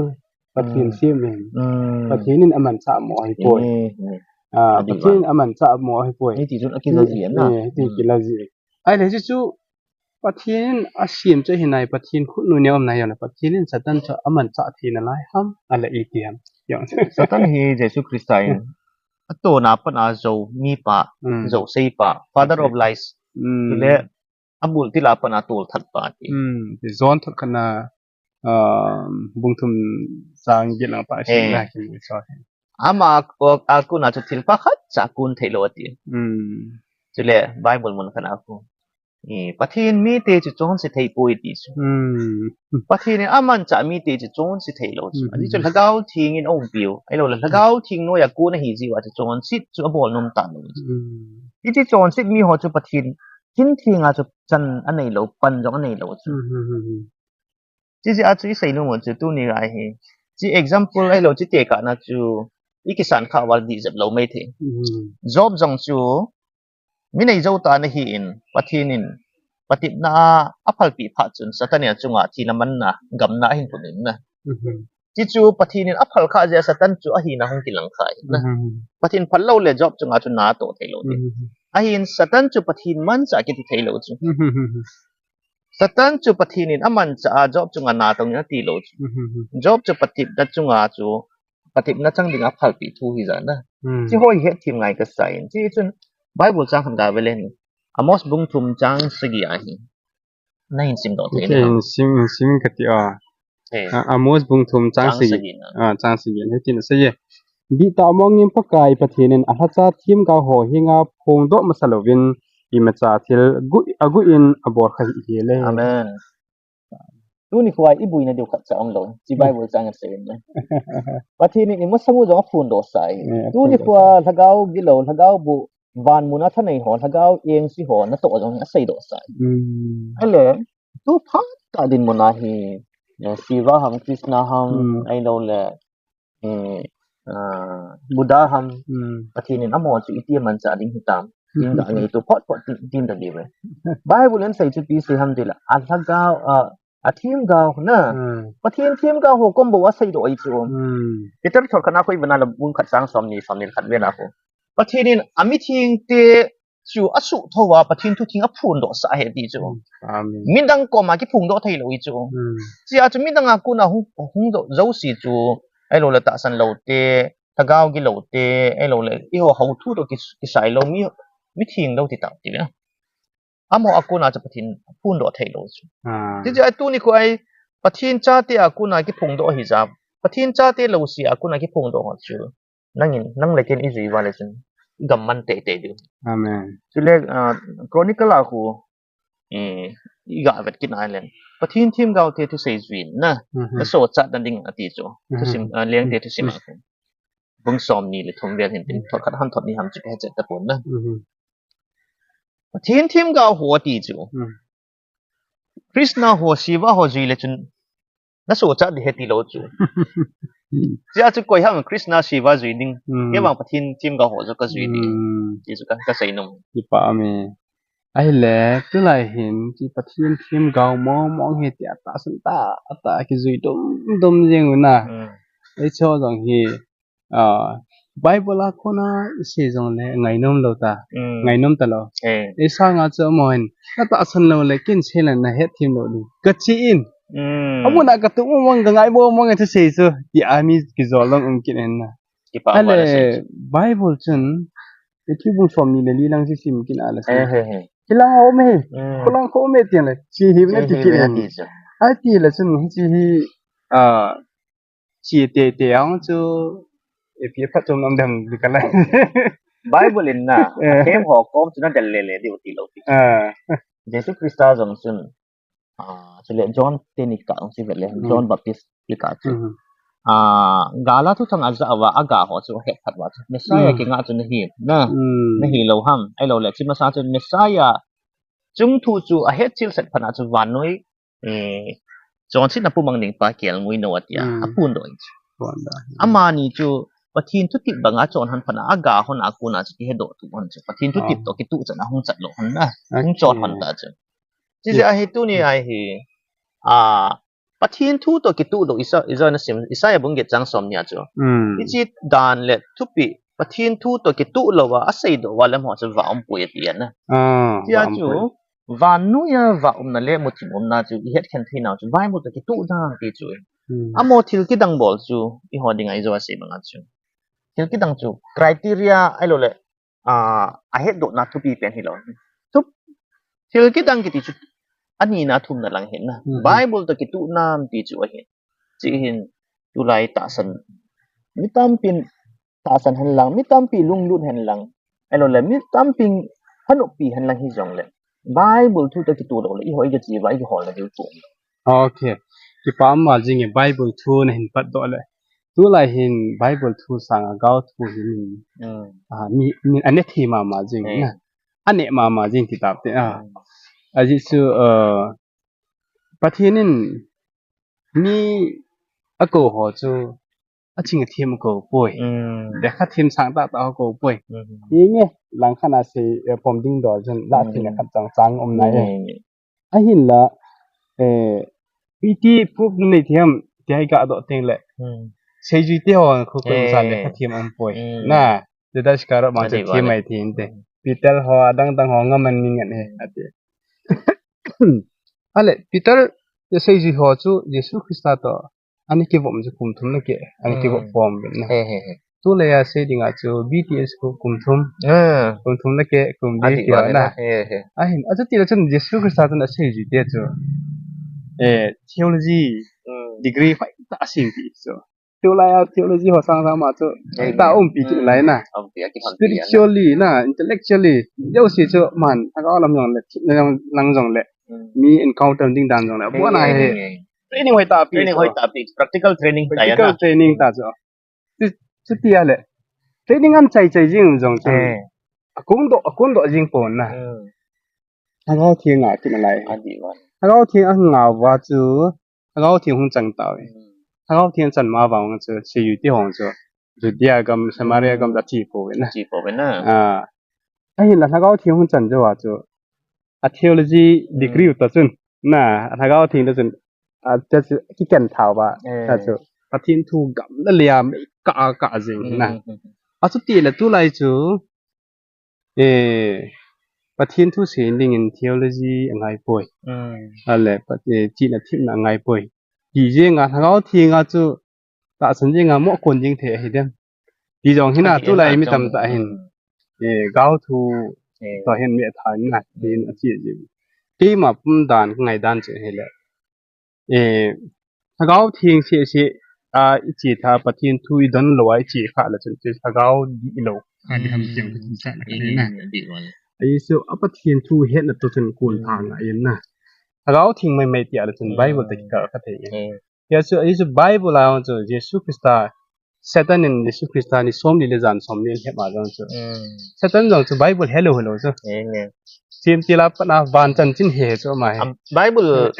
Pathen, hmm, sem ahi. Hmm. Pathen in amanchah mo ahipoi. Hmm, hmm. Ah, Pathen in amanchah mo ahipoi. Hiti chun akila ji na. Eh, hiti, hmm, kila ji. Ahile, hichu chu Pathen in asem chu ahi nai, Pathen khut nunei a um nai jongle, Pathen in Satan chu amanchah thei nalai ham, ahile iti ham. Jong. Satan hi Jesu Christa in atona pat a jou mipa, Hmm. jou seipa, Father Okay. of Lies. Hmm. Chule, abul til a pat a tolthat pa ti. Hmm. Ti John thot khat na, ah, bung thum chang get lang pa Eh. sina ki so. Ama a, a kona chu thil pha khat cha kon thei lou ati. Hmm. Chule, Bible mun khat a kon. Eh, Pathen mite chu chonse thei poi ti chu. Hmm. Pathen in amanchah mite chu chonse thei lou chu. Hmm. Ajeh chu Lhagao Theng in aumpiu. Ahilou le Lhagao Theng noiya kon ahi jeh uva chu chonset chu abol nom talou chu. Hmm. Hiche chonset mi ho chu Pathen, Pathen theng a chu chan anei lou, pan jong anei lou chu. Hmm, hmm, hmm, hmm. Hiche jeh a chu isei nom u chu tuni lai hi. Hiche example ahilou, hiche tekahna chu ikisan kha uva dih jep lou mai thei. Hmm. Job jong chu mi nei jou tah ana hi in, Pathen in patepna a aphalpeh phat chun Satan in achunga thina manna, gamna ahin put in na. Mhm. Hichu Pathen in aphal kha jeh a Satan chu ahina hung kilang kha in na. Mhm. Pathen phal lou le Job chunga chu na atoh thei lou ti. Mhm. Ahin Satan chu Pathen manchah kiti thei lou chu. Mhm. Satan chu Pathen in amanchah a Job chunga na tong in ati lou chu. Mhm. Job chu patepna chunga chu patepna chang dinga aphalpeh thu hi jeh a na. Hmm. Hiche ho hi hetthem ngai kasa in. Hichun Bible chang khat ga ve le hin. Amos bung thum chang sagi a hi. Nahin simdoh thei Okay, le. sim, sim kati a. He. A, Amos bung thum chang Chang sagi. sagi na. A, chang sagi. Hitin asei e. Dihtah mongin Pakai Pathen in alhacha themgao ho henga phongdoh masa louvin imacha thil gu, agu in abol kha hih hel e. Amen. Tuni khoa iboina diu khat cha umlou. Hiche Hmm. Bible chang asei in. Pathen in imasang u jong aphondoh sah e. Eh, Tuni aphondoh khoa sah. Lhagao gilou, Lhagao boh, van mun a thanei ho, Lhagao engse ho, natoh jong aseidoh sah e. Hmm. Ahile, tu phat tah dinmun a hi, eh, Shiva ham, Krishna ham, Hmm. ahilou le, eh, ah, Buddha ham, Hmm. Pathen in amaho chu iti amanchah ding hitam. Tin da ngai tu phot phot tin, tin da diu ve. Bible in asei chu ipi asei ham tile, alhagao, a, athemgao na. Hmm. Pathen themgao ho kom bou aseidoh ahi chu. Hmm. Peter thot khat na khu ive na le bung khat chang somni, somni le khat ve na khu. Pathen in amithengte chu asuhthou a Pathen thutheng aphondoh sah ahi ti chu. Amen. Midang koma kiphongdoh thei lou ahi chu. Hmm. Hichea chu midang a kona hung, hung doh jouse chu, ahilou le tahsan lou te, lhagao gilou te, ahilou le, eiho hou thu toh ki, kisai lou mi, mitheng lou ti tao ti ve na. Amaho a kona chu Pathen phondoh thei lou chu. Ah. Hichea tuni khoa hi Pathen chate a kona kiphongdoh ahi jeh a. Pathen chate lou se a kona kiphongdoh ho chu. Nangin, nang le ken ijui uva le chun, igam man teitei diu. Amen. Chule, ah, Chronicle a khu, eh, iga vet kit na le. Pathen themgao te thusei jui in na. Mhm. Nasochat na ding ati chu. Mhm. Thusim, ah, Lengte thusim a khu. Bung somni le thum vel hin tin, Mhm. thot khat ham thot ni ham chu kahe chet tapon na. Mhm. Pathen themgao ho ati chu. Mhm. Krishna ho, Shiva ho jui le chun, nasochat ding ahi ti lou chu. Hichea chu koi ham Krishna Shiva jui ding. Hmm. Kei vang Pathen themgao ho jong kajui ding. Hmm. Ti chu ka, kasei nom. Kipah e. Ahile, tulai hin, hiche Pathen themgao mong mong hi tia tahsan tah, tah kijui dum dum jeng u na. Hmm. Hiche jong hi, Ah, Bible a kona isei jongle ngainom lou ta. Mm. Ngainom talou. Eh. Isanga chu amahon, natahsan lou le kin sei le nahet them lou ding. Kachi in. Mm. Amun a katuh mong mong kangai mong mong e thusei chu. Ti a mi kijol long um kit in na. Kipah. Ale, Bible chun, Matthew bung somni le li lang chu sim kit a le. Eh, eh, eh. Hilang a um e. Mm. Khulang khu um e ti le. Hiche hi na ti kit in. Ati le chun, hiche hi, ah, Hiche tei tei ang chu, ipi phatchom nom dem di kala. Bible in na, Eh. athem ho kom chu nadel lele diu tilou pi. Ah. Jesu Christa jong chun, ah, chule John teni kah jong chu vele, Hmm. John Baptist kikah chu. Hmm. Ah, gal a thuthang ajah uva, aga ho chu ahet phat uva chu. Messiah Hmm. kinga chu nahi, na, Hmm. nahi lou ham, ahilou le, chu masa chu Messiah chung thu chu ahet chilset phat na chu vannoi eh, chonsetna pumang ding pa kelngoi nou atia, Hmm. aphondoh in chu. Phondoh. Amani chu, Pathen thutep banga chonhan phat na, aga hon a kona chu kihedoh tu hon chu. Pathen thutep Ah. toh kituh chan a hung chat lou hon na, hung chon hon Okay. ta chu. Chijeh a hi tuni a hi, ah, Pathen thu toh kituh doh Isa-, Isaiah na sim, Isaiah bung get chang somni a chu. Hmm. Hiche dan le thupeh, Pathen thu toh kituh louva, aseidoh uva lam ho chu vah umpoi ati na. Ah, Tia vah chu, umpoi. Vannoiya vah umna le muthim umna chu ihet khen theinau chu Bible toh kituh dan ti chu. Hmm. Amaho thil kidang bol chu eiho dinga ijou a sei banga chu. thil kidang chu criteria ahilou le, ah, ahetdohna thupi pen hilou. Thu, thil kidang kiti chu anina thumna lang hin na. Mhm. Bible toh kituh nam ti chu ahin. Chuhin tulai tahsan, mi tampin tahsan hen lang, mi tampi lunglut hen lang, ahilou le mi tampin hanupi hen lang hijong le, Bible thu toh kituh lou le, eiho iga che uva, iga holna diu chu. Okay. Kipa um jing e, Bible thu nahin patdoh le. Tulai hin Bible thu sanga Gao thu hi min, mm, ah, mi, min ane thei mama jing, mm, na. Ane mama jing ti tah te, ah. Mm. Ajeh chu, uh, Pathen in mi akou ho chu aching athem akou poi. Mm. Lekha them sang tahtah ho akou poi. Mm. Hinge, langkhat a sei, eh, pom ding dol chun, la, mm, thei na khat chang chang um nai e. Mm. Ahinla, eh, iti proof nei them, ti hi gadoh teng le. Mm. Seijui te ho khu, eh, kum san lekha them um poi. Mm. Na, Judas Iscariot mang chu them mai thei inte. Mm. Peter ho, adang dang ho, ngam an mi ngen e, ati. Ale, Peter, seijui ho chu Jesu Christa toh ana kivop chu kum thum na ke, ana kivop, mm, pom uvin na. He, he, he. Tulai a sei dinga chu B T S khu kum thum. Ah. Kum thum na ke, kum li, adi, ti ho na. He, he. Ahin, achuti le chun Jesu Christa chun aseijui te chu, eh, theology, mm, degree hoitah a sem pi chu. Tulai a theology ho sang sang ma chu, he, hoitah a, he, umpi kit, mm, lai na. Umpi a kihon pi a na. Spiritually na, intellectually, jouse chu man, lhagao lam jong le, themna jong, lang jong le, mm, mi encounter ding dan jong le, he, abon a he, he, he. Training hoitah pi, training chu. Hoitah pi, practical training ta ya na. Practical training ta chu. Chu, chuti a le. Training an chai chai jing jong chu. Eh. Akung doh, akung doh jing pon na. Hmm. Lhagao Theng a kina lai. Adi wan. Lhagao Theng a nga uva chu, Lhagao Theng hung chang tauve. Hmm. Lhagao Theng chan ma vang chu, seijui te ho chu, Judea gam, Samaria gam, hmm, ta che pouve na. Che pouve na. Ah. Ahinla Lhagao Theng hung chan jou a chu, a theology, hmm, degree u toh chun, na, a Lhagao Theng toh chun, a, chu, chu, kiken thau va, eh, ta chu, Pathen thu gam le lei a, mei kah kah jing na. Hmm, hmm, hmm. Achuti le tulai chu, eh, Pathen thu sei dingin theology angai poi. Hmm. Ale, Pat-, eh, chihna themna angai poi. Ti jeng a, Lhagao Theng a chu, tahsan jeng a mo kon jing thei ahi dem. Ti jong hin a, ahi, tulai mi tamtah hin. Hmm. Eh, Gao thu, eh, toh hin mi atha in na, hmm, tin ache jing. Keima pum dan, ka ngai dan chu hile. Eh, Lhagao Theng seh seh a, i che tha Pathen thu i don lou a, i che kha le chun, che Lhagao dih lou. Ka dih ham, hmm, tiang ka ti sa le ka, hmm, dih na. Dih val. Ahi chu, a Pathen thu hetna toh chun kon, hmm, pha ngai in na. Lhagao Theng mai mai ti a le chun, hmm, Bible toh kikah kha thei in. Hmm. Hia chu, ahi chu Bible a chu Jesu Christa, Satan in Jesu Christa ni som li le jan som li in hem a jong chu. Hmm. Satan jong chu Bible helou helou chu. Amen. Semtil a pat a van chanchin he chu ama hi. Am, Bible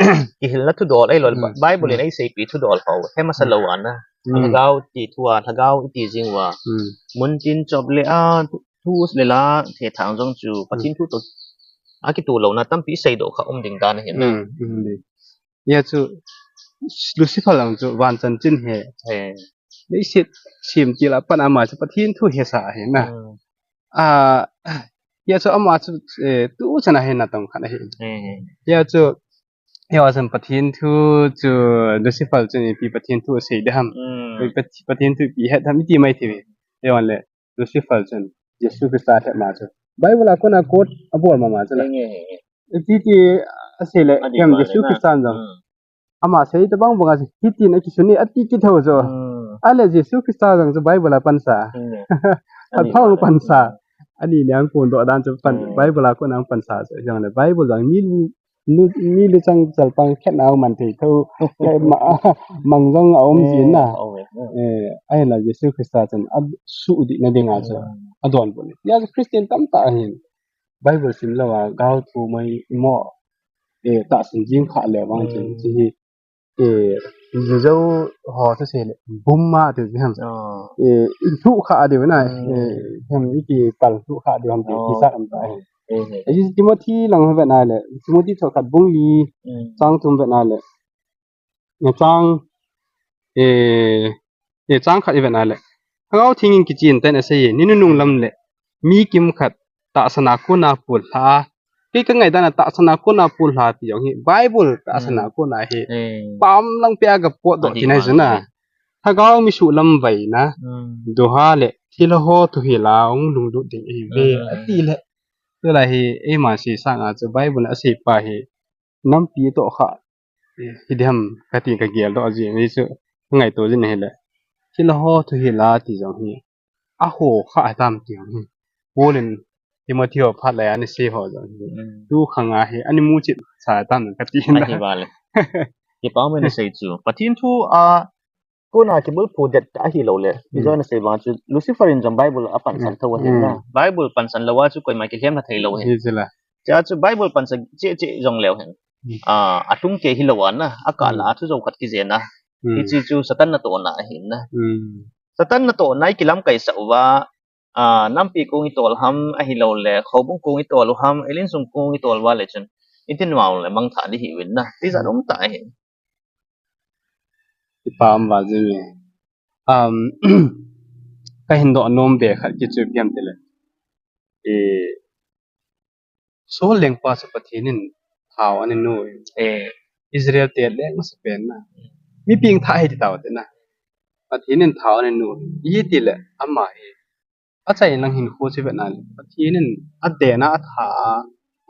kihilna thudol ahilou le, hmm, Bible in, hmm, eiseipi thudol ho. He masa lou a na. Hmm. Lhagao ti thu a, Lhagao iti jing uva. Hmm. Muntin chop le a, thu, thu le la, thethang jong chu, Pathen, hmm, thu toh akituh louna tampi seidoh kha um ding dan ahi na. Hmm, hmm, ding. Hia chu Lucifer jong chu van chanchin he. He. Leiset semtil a pat a ama chu Pathen thu hesa ahi na. Hmm. A, hia chu ama chu, eh, tuchan a hina tong khat ahi. He, he. Hia chu, hia chu Pathen thu chu Lucifer chun ipi Pathen thu asei ding ham. Hmm. Ipi Pat-, Pathen thu ipi het ham iti mai thei ve. Hia le. Lucifer chun Jesu Christa ahet ma chu Bible a kona quote abol mama chu la. Henge, henge. Iti ti asei le, adi, kem, vale Jesu na. Christa jong. Hmm. Ama sei tabang bang a chu, hitin akisun e ati kit thou chu. Hmm. Ale Jesu Christa jong chu Bible a pansa. Henge. Adi, athong vale. Pansa. Hmm. Ani niang kon doh dan chu pan, hmm, Bible a kona pansa chu. Jong le Bible jong mi lu, lu, mi luchang chalpang khetna man thei thou. Le ma, mang jong aum, hmm, jin na. Aum e, hmm. Eh, ahinla Jesu Christa chun asuhdih na dinga chu, hmm, adonbut e. Hia chu Christian tamtah ahin Bible sim lou a, Gao thu mai mo, eh, tahsan jing kha le vang chun, hmm, chi hi, eh, Mizo ho thusei le, bum ma ti ham. Oh. Eh, in thu kha diu na, hmm, eh, hem i kipal thu kha diu ham ti, oh, kisa am ta hi. Hmm. Eh, Timothy lang vet na le, Timothy thot khat bung li, hmm, chang thum vet na le. Chang, eh, eh, chang khat i vet na le. Lhagao Theng in kichen tah in asei e, ni nunung lam le mi kimkhat tahsan a kona pullha a. Kei ka ngaidan a tahsan a kona pullha ti jong hi Bible tahsan a, hmm, kona hi. Hmm. Pam lang pia ka potdoh, adi, tina hi chu na. Lhagao misuh lam vaina. Hmm. Duha le Thilha ho thuhil a hung lunglut ding ahi ve, mm, ati le. Tulai hi, eima seisang a chu Bible in asei pa hi, nampi toh kha, eh, hi diham kati kagel doh jin, hichu, ngaito jin ahile. Thilha ho thuhil a ti jong hi, aho kha atam ti jong hi. Paul in Timothy ho phat lai a ana sei ho jong hi. Mm. Tu khang a hi, ana muchet sa tam kati na. Ahi vale. Kipa um e nasei chu. Pathen thu a, kona kibulphu det tah ahilou le. Mm. Hijo nasei vang chu, Lucifer in jong Bible apansan, mm, tho ahin na. Mm. Bible pansan lou a chu koima kilhem na thei lou ahin. Hichu la. Chua chu Bible pansan cheh cheh jong leu hen. Mm. A, alhung kei hilou a na, akah la, mm, a thu jou khat kijen a. Mm. Hiche chu Satan natohna ahin na. Mm. Satan natohna i kilamkai sah uva, a, nampi kong i tol ham ahilou le, houbung kong i tol u ham, insung kong i tol uva le chun, i tin uva le mangthah ding hi uvin na. Tijat, mm, um tah ahi. Kipa um val jing e. Um, kahin doh nom be khat chu ipi ham tile. E, Saul lengpa chu Pathen in thao ana nu e. Eh. Israel te leng masapen na. Mi pengthah ahi ti tau te na. Pathen in thao ana nu e. Iti le ama hi. Achaina lang hinkho chu vet na le. Pathen in aden a atha a.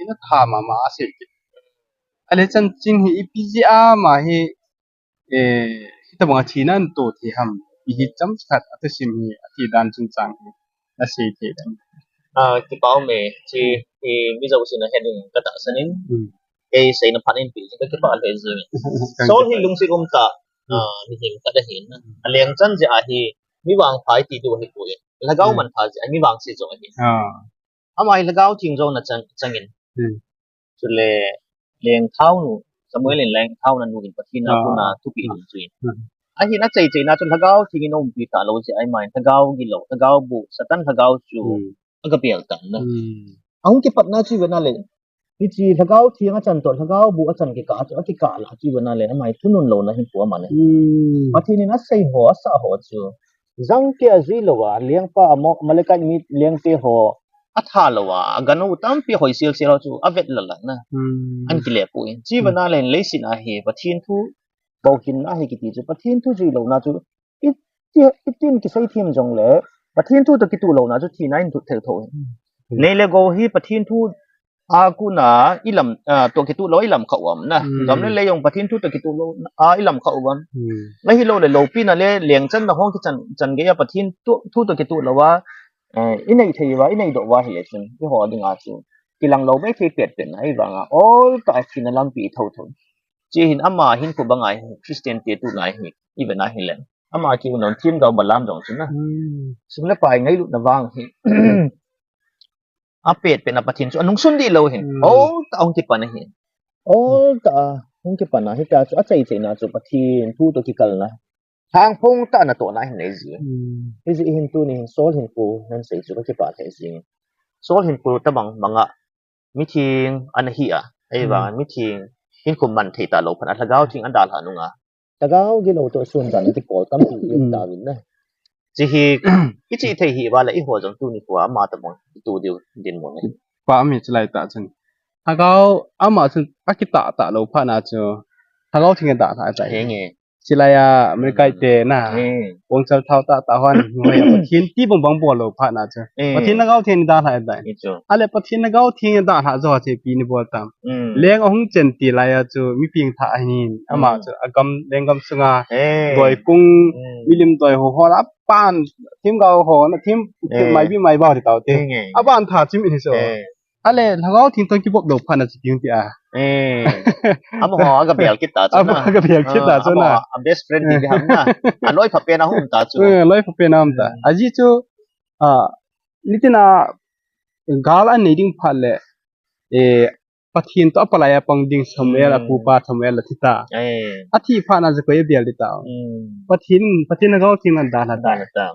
Ina tha mama asei kit. Ale chanchin hi ipi jeh a ama hi Eh, hitobang a thina ato thei ham. Ihi chomkhat a thusim hi, athi dan chungchang hi, nasei thei dem? Ah, kipa um e, hiche, eh, mi jousen ahet ding katahsan in. Hmm. Kei seina phat in pi, kakipah lheh jing e. Saul hi lungset um tah, hmm, ah, mihem khat ahin. Hmm. Aleng chan jeh a hi, mi vangpha iti diu ahipoi. Lhagao, hmm, manpha jeh a hi, mi vangse jong ahi. Ah. Ama hi Lhagao Theng jong ana chang, chang in. Hmm. Chule lengthaonu, Samuel in lengthaona nu in Pathen a, ah, kona, ah, thupeh, ah, ding chu in. Hmm. Ahin achai chaina chu Lhagao Theng in aumpi talou jeh a, ama in Lhagao gilou, Lhagao boh, Satan lhagao chu, hmm, agabel tan na. Hmm. Ahung kipatna chu ivet na le. Hiche Lhagao Theng achan toh, Lhagao boh achan kikah chu, akikah lah chu ivet na le, ama hi thunun louna hinkho aman e. Hmm. Pathen in asei ho, asah ho chu. Jangkeh a jui lou a, lengpa Amo-, Amalekite mi lengte ho, atha lou a, aganu tampi hoi sel sel ho chu, avet lal lal na. Hmm. Ahin kile poi. Chi, hmm, vana len leiset a hi, Pathen thu, bou hinna hi kiti chu, Pathen thu jui louna chu, iti, itin kisei them jong le, Pathen thu toh kituh louna chu, thina in thut thei tho hi. Hmm. Nei le gou hi, Pathen thu, a kona ilam, a, toh kituh lou a ilam kha u am na. Hmm. Gam le lei jong Pathen thu toh kituh lou a ilam kha u am. Hmm. Ahilou le loupina le lengchanna hung kichan, chan gei a Pathen thu, thu toh kituh lou a, eh, inei thei uva, inei doh uva hile chun, eiho dinga chu kilang lou maithei pet pet na, ahivanga oltah a thina lampi i tho tho. Hiche hin ama hinkho banga hi Christian te tuna hi, ivet na hile. Ama kiuna themgao Balaam jong chu na. Hmm. Sum le pai ngailutna vang hi. Apet pet na Pathen chu anungsun dih lou hin. Hmm. Oltah a hung kipan ahi. Oltah a hung kipan a, hitia chu achai chaina chu Pathen thu toh kikalna. Thangphong tah a natohna ahin nei ji. Hmm. Hijeh hin tuni hin Saul hinkho nasei chu kakipah lheh jing. Saul hinkho tobang banga mitheng ana hi a. Ahivang, hmm, mitheng hinkho man thei talou phat a Lhagao Theng adalhah nunga. Lhagao gilou toh sun dan kikol tampi, hmm, um tauvin na. Hiche hi, ichi thei hi uva le eiho jong tuni kho a ama tobang itu diu dinmun ahi. Pa mi chu lai tah chun. Lhagao ama chun akitah talou phat na chu. Lhagao Theng adalhah tai. Henge. Chulai a, America, hmm, te na. Hmm. Bongchal thao tah tah hon, hoi a Pathen ti bang bang bol lou phat na chu. Hmm. Pathen Lhagao Theng adalhah tai. Hichu. Ale Pathen Lhagao Theng adalhah jo chu ipi nabol tam. Hmm. Leng ahung chen ti lai a chu mi pengthah ahin. Ama, hmm, chu agam, lenggam sunga. Hmm. Doikung, hmm, milim doi ho ho la pan, themgao ho na, them, hmm, maibi maibao ti tau te. Hmm. Aban tha chim in hi so. Hmm. Ale, Lhagao Theng toh kibop lou phat na chu ting ti a. Eh. Amaho agabel kit ta chu na. Amaho agabel kit ta chu na. Ah, amaho a best friend ti ham na. Aloi pha pen a um ta chu. Eh, aloi pha pen a um ta. Hmm. Ajeh chu, ah, nitin a gal anei ding phat le, eh, Pathen toh apalai a pang ding Samuel, hmm, apupa Samuel athi ta. Eh. Athi phat na chu koi abel ding ta. Hmm. Pathen, Pathen Lhagao Theng adalhah ta. Adalhah ta.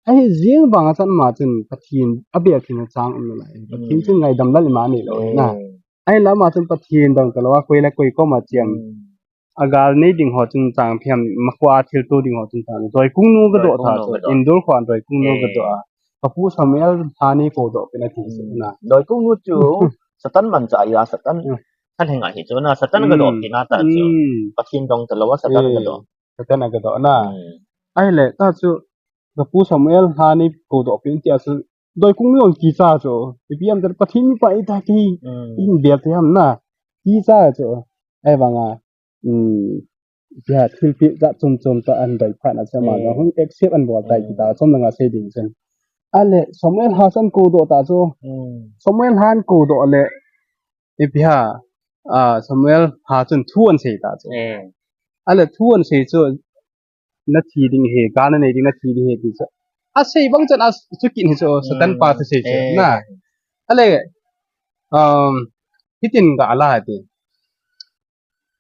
Ahi jing vang a chun ama chun Pathen abel theina chang um nalai. Pathen, hmm, chun ngaidam lal ima neilou na. Hmm. Ahinla ama chun Pathen dong talou a koi le koi koma chiam. Hmm. Agal nei ding ho chungchang phiam, makhoa thilto ding ho chungchang. Doikung nu kadoh tha chu. Doikung nu kadoh. Indoor khoa doikung nu, eh, kadoh a. Kapu Samuel lha nei kadoh pen ati, hmm, na. Doikung nu chu Satan manchah a, Satan, hmm, thalheng ahi chu na. Satan kadoh, hmm, tina ta chu. Hmm. Pathen dong talou a Satan, eh, kadoh. Satan a kadoh na. Hmm. Ahile ta chu Ka pu Samuel Lha nei koudoh peh in tia chu, doikung nu jong kicha chu. Ipi ham itile Pathen mipa ita kei, mm, in bel te ham na. Kicha chu. Ahivanga, um, tia thilpeh jat chom chom tah ahin doi phat na chu ama, mm, jong hung accept ahin bol tai, mm, ti tah chom langa sei ding chun. Ahile Samuel Lha chu ahin koudoh tah chu. Mm. Samuel Lha ahin koudoh le, ipi ham, ah, Samuel Lha chun thu ahin sei tah chu. Mm. Ahile thu ahin sei chu, na thi ding ahi, gal na nei ding, na thi ding ahi, ti chu. Asei bang chan a chu kit hi chu, Satan pa, mm, thusei chu. Eh. Na. Ahile, um, hitin ga la ti.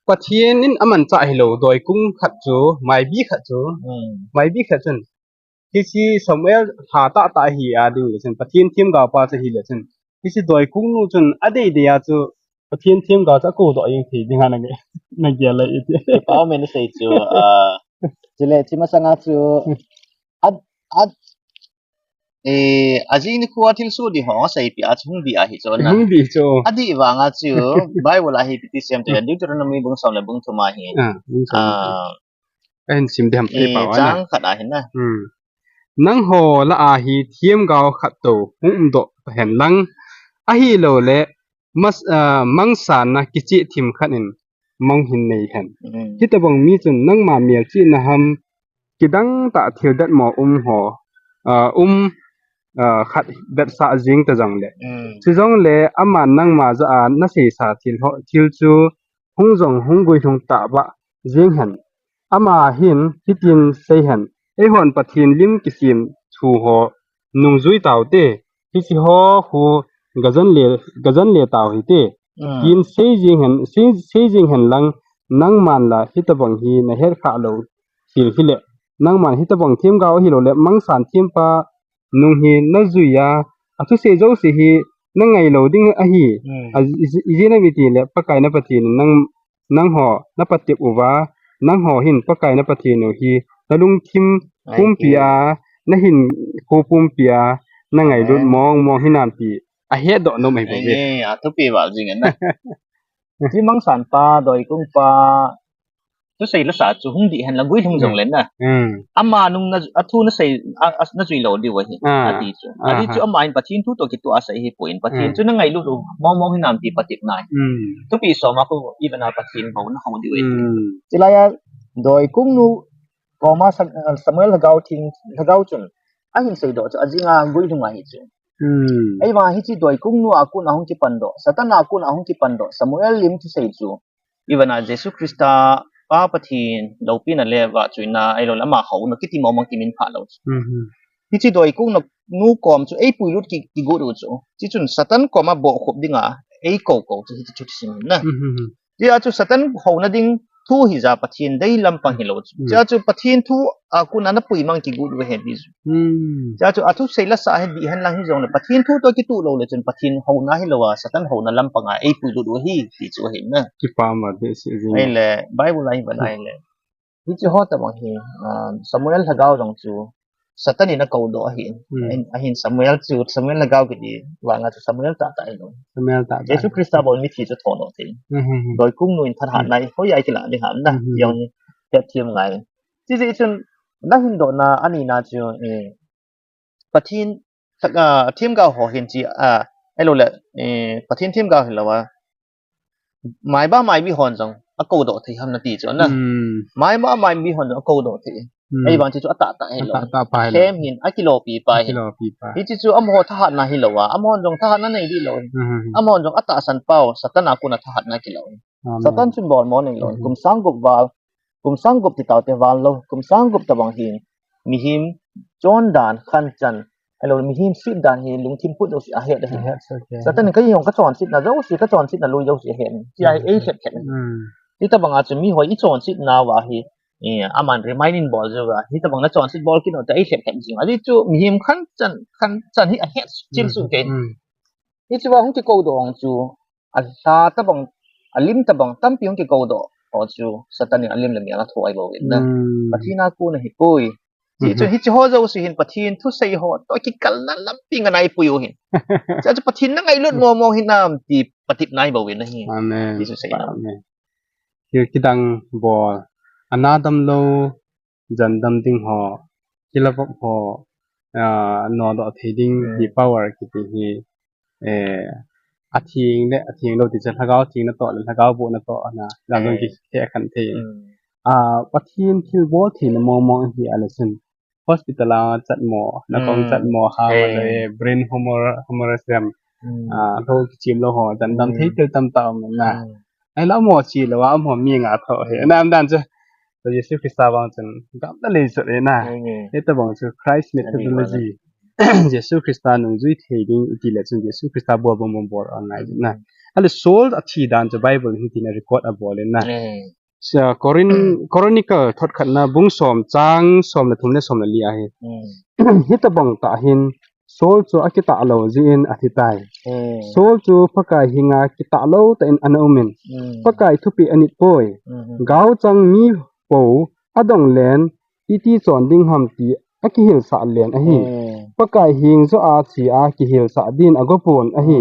Pathen in amanchah hilou, doikung khat chu, maibi khat chu, mm, maibi khat chun. Hiche Samuel Lha tah tah hi a ding le chun, Pathen themgao pa chu ahi le chun. Hiche doikung nu chun adei dei a chu, Pathen themgao chu akoudoh jeng thei ding ham na nge, na gel le iti. Kipa um e nasei chu, ah, chule, chi masanga chu, a, a, eh, ajing nikho a thilsoh ding ho asei peh a chu hung dih ahi chu na. Hung dih chu. Adih vanga chu, Bible a hi ipi ti sem tile, Deuteronomy bung som le bung thum a hi. Ah, bung som le thum. Ah, ahin sim ding ham, eh, kei pao a na. Chang khat a hin na. Hmm. Nangho lah a hi themgao khat tou hung umdoh tahen lang. Ahilou le, mas, ah, mangsanna kicheh thim khat in mong hin nei hen. Mm. Hitobang mi chun nangma melchihna ham, kidang tah thil detmo um ho, ah, um, ah, khat vetsah jeng ta jongle. Mm. Chujongle aman nangma jah a naseisa thil ho, thil chu hung jong hung guilhung tah bah jeng hen. Ama hin hitin sei hen, eihon Pathen lim kisem thu ho nungjui taute, hiche ho khu gajan le, gajan le tau hite. Mm. Tin sei jeng hen, sei, sei jeng hen lang, nangman la hitobang hi nahet khah lou thil hile, nangman hitobang themgao ahilou le, mangsan thempa nung hi najui a, athusei jouse hi nangai lou ding ahi. Mm. A, i, i, ijeh inem itile, Pakai na Pathen in nang, nangho napatep uva, nangho hin Pakai na Pathen u hi nalungthim pumpi a, nahinkho pumpi a nangailut mong mong hinam ti ahetdoh nom ahi bou ve. Nge, athupi val jing e na. Chi mangsan pa, doikung pa, thusei lasa chu hung dih hen lang, guilhung jongle na. Mm. Ama nung na, athu nasei, a, a, najui lou diu ahi, ah, ati chu. Ah, ati chu, ah, ama hin Pathen thu toh kitoh a asei ahipoi, Pathen, mm, chu nangailut u mong mong hinam ti patepna ahi. Mm. Thupi som a khu, ipi vang a Pathen houna hou diu ahi. Mm. Chulai a, doikung nu koma Sa-, Samuel lhagao theng, lhagao chun ahin seidoh chu, ajing a guilhung ahi chu. Mm. Ahivang hiche doikung nu a kon a hung kipandoh, Satan a kon a hung kipandoh Samuel lim thusei chu, ipi vang a Jesu Christa, Pa Pathen loupina le vahchoina, ahilou le ama houna kiti mong mong kimin phah lou chu. Mhm. Hiche doikung nu kom chu eipuilut ki, kigot u chu. Hichun Satan koma bohkhup dinga eikou kou chu hiche chu thusim ahi na. Mhm. Hijeh a chu Satan houna ding thu hija Pathen dei lampang hilou chu. Mm. Hijeh a chu Pathen thu a kon a napui mang kigot u ahi ti chu. Mm. Hijeh a chu athusei lasa hi dih hen lang hijongle, Pathen thu toh kitoh lou le chun Pathen houna hilou a, Satan houna lampang a eipuilut u ahi ti chu ahi na. Kipa ma behseh jing. Ahile, Bible a ipi vang ahile, hiche ho tobang hi, ah, Samuel lhagao jong chu, Satan in akoudoh ahin. Hmm. Ahin, ahin Samuel chu, Samuel lhagao kiti vang a chu Samuel tahtah ahi lou. Samuel tahtah. Jesu Christa bou in mithi chu thodoh thei. Hmm, hmm, hmm. Doikung nu in thahatna, hmm, hoiya kilah ding ham na, hmm, hmm, jong hi hetthem ngai. Hijeh chun, nahin dohna, ani na chu, eh, Pathen, ah, themgao ho hin chi, ah, ahilou le, eh, Pathen themgao hilou a, maiba maibi hon jong akoudoh thei ham nati chu na. Hmm. Maiba maibi hon jong akoudoh thei. Hmm. Ahivang chu atahtah hilou. Atahtah pa hilou. Them hin akilopi pa hi. Akilopi pa. Hiche chu amaho thahatna hilou a, amahon jong thahatna nei dih lou. Hmm. Amahon jong atahsan pau, Satan a kon a thahatna kilou. Amen. Satan chun bolmo neilou. Hmm. Kum sang gup val, kum sang gup ti taute val lou. Kum sang gup tobang hin mihem chondan, khanchan, ahilou le mihem setdan hi lungthim put jouse ahet ahi. Ahet, okay. Satan in kei jong kachonsetna jouse, kachonsetna lui jouse ahet. Tia hi, hmm, eilhep khen. Hmm. Hitobang a chu miho ichonsetna uva hi, eh, aman remind in bol jou uva. Hitobang nachonset bol kit u te eilhep khen jing. Ajeh chu mihem khanchan, khanchan hi ahet chil su kei. Hmm. Hiche uva hung kikoudoh chu, alha tobang, alim tobang, tampi hung kikoudoh ho chu, Satan in alim le mel athoh ahi bou in na. Hmm. Pathen a kon ahipoi. Hiche chu, hmm, hiche ho jouse hin Pathen thusei ho toh kikalna lampi ngen ahipoi u hin. Hiche chu Pathen nangailut mong mong hinam ti patepna ahi bou in ahi. Amen. Hiche chu sei na. Amen. Thil kidang bol. Ana damlou, jan dam ding ho. kilavop ho, ah, nodoh thei ding hi power kiti hi, eh, atheng le, atheng lou ti chu lhagao theng natoh le, lhagao boh natoh na, dan jong ki, kikhen thei. Ah, Pathen thilbol theina mong mong hi a le chun, hospital a chat mo, nakong chat mo, ha, eh, brain hemorrhage jam, ah, lou kichim lou ho, dan dam thei tel tamtah um na. Ahilou mo chi lou a, mo mi nga tho he. Na, am dan chu. To Jesu Christa vang chun, gam ta lei chu le na. Hita vang chu Christ methodology. Jesu Christa nungjui thei ding iti le chun Jesu Christa bol bol bol bol angai na. Ale Saul athi dan chu Bible hin tina record abol in na. Sa Corin-, Chronicle thot khatna bung som chang som le thum le som le li ahi. Hita bang tah hin Saul chu akitah lou jeh in athi tai. Saul chu Pakai henga kitah lou tah in ana um in. Pakai thupeh anit poi. Gaochang mi po adong len iti chon ding ham ti akihilsah len ahi. Pakai heng joh a che a kihilsah din ago pon ahi.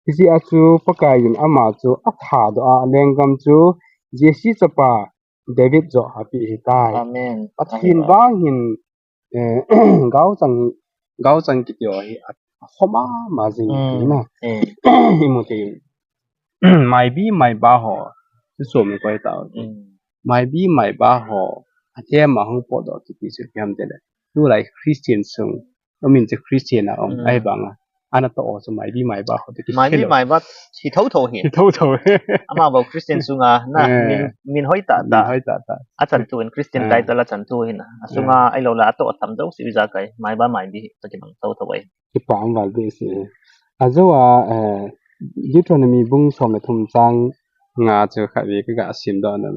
Hijeh a chu Pakai in ama chu athadoh a, lenggam chu Jesse chapa David joh a apeh ahitai. Amen. Pathen vang hin, eh, gaochang, gaochang kiti ho hi a, akhom a ma jing ti na. Imu te. Maibi maiba ho. Chu som koi ta. Maibi maiba ho. Athem a hung potdoh kiti chu ipi ham ti le. Tulai Christian sung. Amin chu Christian a um, ahi banga. Ana toh chu maibi maiba ho te ki. Maibi maiba hi thotho hi. Hi thotho. Ama bou Christian sunga na, min, min hoi tah tah. Min hoi tah tah. Achan thu in Christian title achan thu hin. Asunga ahilou le atoh tham jouse ijakai. Maiba maibi hi toh kibang thotho ahi. Kipah um val behseh. Ajou a, eh, Deuteronomy bung som le thum chang nga chu khatvei kaga simdoh nom.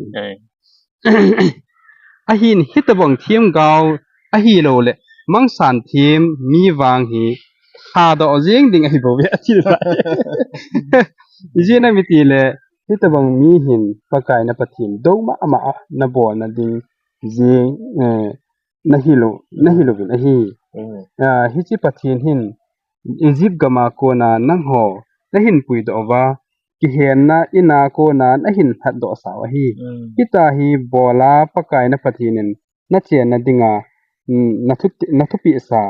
Ahin hitobang themgao ahilouleh mangsan them mi vang hi thadoh jeng ding ahibouve ati tai. Ijeh inem itile hitobang mi hin Pakai na Pathen dou mama a nabolna ding jeng, eh, nahilou, nahilouvin ahi. Ah, hiche Pathen hin Egypt gam a kona nangho nahin puidoh uva, kihenna in a kona nahin lhatdoh sau ahi. Hitia hi bol a Pakai na Pathen in nachenna dinga, mm, nathu-, nathupeh sa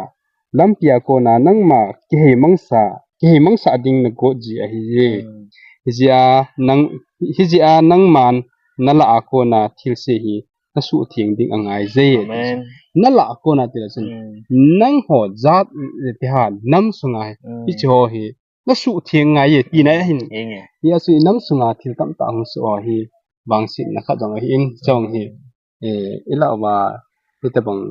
lampi a kona nangma kihei mangsa, kihei mangsa ding nagot ji ahiye. Hijeh a nang, hijeh a nangman nalah a kona thilse hi nasuhtheng ding angaije. Amen. Nalah a kona tile chun nangho jat, eh, tiha nam sunga hi, hiche ho hi nasuhtheng angaije tina ahin. Hijeh a chu inam sunga thil tamtah hung soh ho hi vangsetna khat jong ahin, chong hi, eh, ilah uva hitobang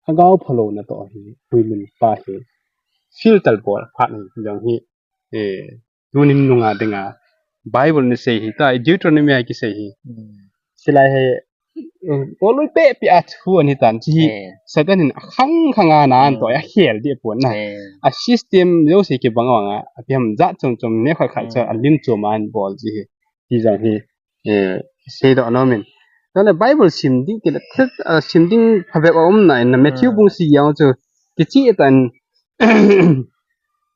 lhagao phalou natoh hi puimin pa hi filter bol phat hi jong hi, eh, tunin nunga dinga Bible in asei hi, ta Deuteronomy a kisei hi. Chulai hi, eh, tolui pepi a thu ahitan hiche hi. Satan in akhang khang a na anatoh a akhel deh pon na. A system jouse kibang vanga, api ham jat chom chom neokhat khat chu alim chom a anabol ji hi. Ti jong hi, eh, seidoh nom in. Tule Bible sim ding tile, thil, ah, sim ding phabep aum nai na Matthew bung sagi a chu kicheh tan,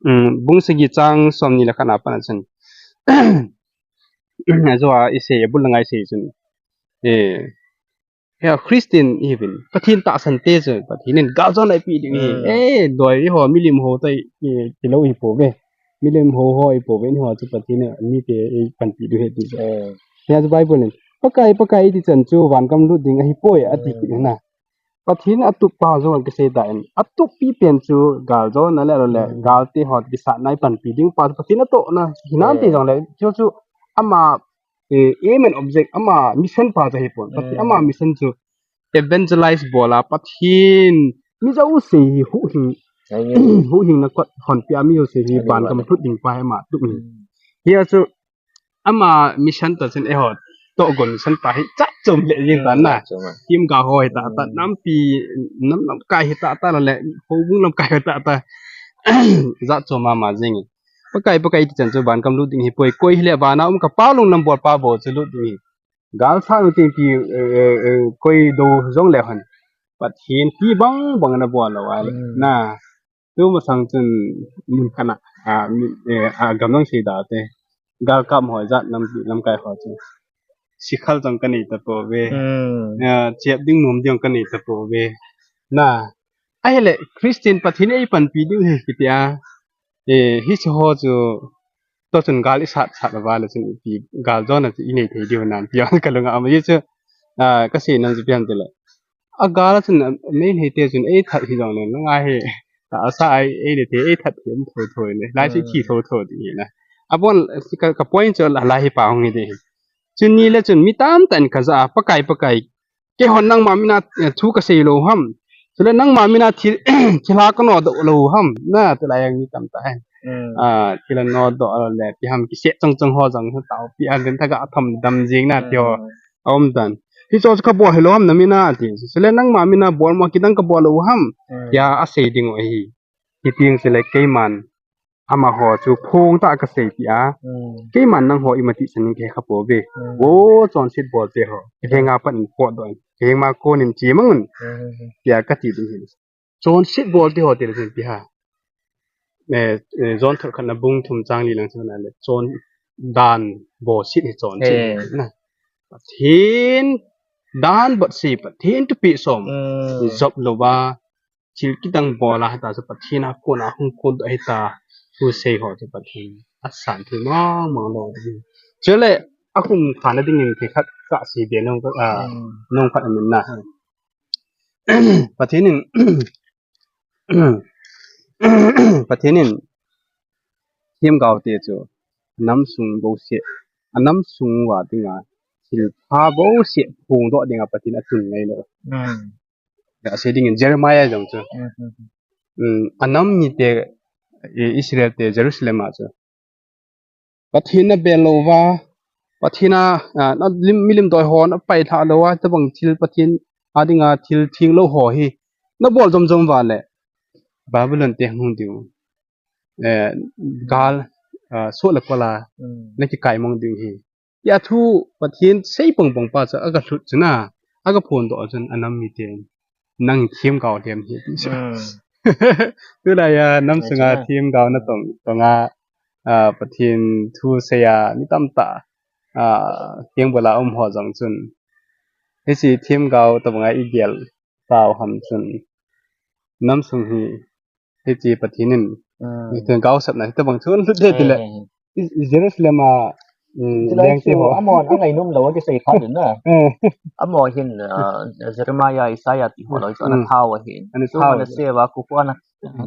mm, bung sagi chang somni le khat na pat a chun. Ajou a isei, abul langa isei chun. Eh, Hia Christian ihiuvin, Pathen tahsan te chu, Pathen in galjona eipeh ding ahi. Eh, doi iho, milim ho tai, eh, kilou ahipouve. Milim ho ho ahipouve, eiho chu Pathen in mite eipanpi diu ahi ti chu. Hia chu Bible in, Pakai, Pakai iti chan chu, vangam lut ding ahipoi, ati kit na. Pathen atup pa jong kisei tan, atup pipen chu, galjona le, le, galte ho kisatna eipanpi ding pa chu, Pathen atohna, hinante jongle, chu chu, ama, eh, aim and object, ama mission pa chu ahipon. Pathen ama mission chu evangelize bol a Pathen mi jouse hi huhhing, huhhingna kot honpeh a mi jouse hi vangam lhut ding pa hi ama tup in. Hia chu ama mission toh chun eiho tohgon mission pa hi jat chom le jing tan na. Themgao ho hita ta, nampi, nam lamkai hita ta le, houbung lamkai hita ta. Jat chom mama jing. Pakai, Pakai iti chan chu vangam lut ding ahipoi. Koi hile vana um kapa lunglam bolpa bou chu lut ding ahi. Gal sa nu tin pi, eh, eh, eh, koi do jong le hon. Pathen ti bang bang nabol lou a le. Na. Tumasang chun mun kana, ah, mi, eh, ah, gam lang sei da te. Gal kap ho jat nampi lamkai ho chu. Sikhal jong kanei tapouve. Ah, chep ding nom ding kanei tapouve. Na. Ahile, Christian Pathen in eipanpi diu ahi, kiti a. Eh, hiche ho chu, to chun gal isat sat uva le chun ipi gal jona chu inei thei diu nam ti jong kalunga um ahi chu, ah, kasei nom chu ipi ham tile. A gal a chun, ah, mei nei te chun eithat hi jongle, nanga hi, ta asa ai, einei te, eithat hi um tho tho le. Lai chu ithi tho tho ding ahi na. Abon, ka, ka point chu la, lai hi pa hung hi ding ahi. Chuni le chun mi tamtah in kajah a, Pakai, Pakai, keihon nangma mina, eh, thu kasei lou ham. Chule nangma mina thil, thilha kanodoh lou ham. Na, tulai a mi tamtah ahi. Ah, thilha nodoh le, ipi ham kisei chong chong ho jong, taopi a, len thaga atham dam jing na, ti ho. Aum tan. Hicho chu kabol hilou ham na mina, ati. Chule nangma mina bol mo kidang kabol lou ham. Tia asei ding u ahi. Hiti chule keiman amaho chu phung tah a kasei peh a. Keiman nangho ima tihsan in kahe khapouve. Vo, chonset bol te ho. Kahenga pat in potdoh in. Kahengma kon in che mang un. Tia kati ding ahi. Chonset bol te ho tile chun ipi ham. Eh, eh, John thot khatna bung thum chang li lang chun ale. Chon dan boset hi chonset na. Pathen dan botseh, Pathen thupeh som. Jop louva. Thil kidang bol a hita chu Pathen a kona hung kondoh hita. Thusei ho chu Pathen asan thei mong mong lou ding. Chule akum khana dingin thil khat kasei be nom, ah, nom khat aum in na. Pathen in, Pathen in themgao te chu anam sung bouseh, anam sung uva dinga thilpha bouseh phongdoh dinga Pathen atun ngai lou. Asei dingin Jeremiah jong chu. Um, anam mite, eh, Israel te Jerusalem a chu Pathen nabel louva, Pathen a, ah, na lim, milim doi ho napailha louva, tabang thil Pathen a dinga thil theng lou ho hi nabol jom jom uva le Babylon te hung diu. Eh, gal, ah, soh le kol a nakikai mang diu ahi. Tia thu Pathen sei pang pang pa chu aga lhut chun a, aga phondoh chun anam miten nang themgao lhem ahi ti chu. Tulai a nam sunga themgao natong tong a, ah, Pathen thu sei a mi tamtah, ah, themgao a um ho jong chun. Hiche themgao tabang a igel tau ham chun. Nam sung hi Hiche Pathen in, Pathen gaosapna hitabang chun lut de tile. I, i Jerusalem a, um, leng te ho. Amahon angainom lou a kisei phat in na. Amaho hin, ah, Jeremiah, Isaiah ti ho loi chu ana thau ahin. Ana thau. Chu ana save a, kuku ana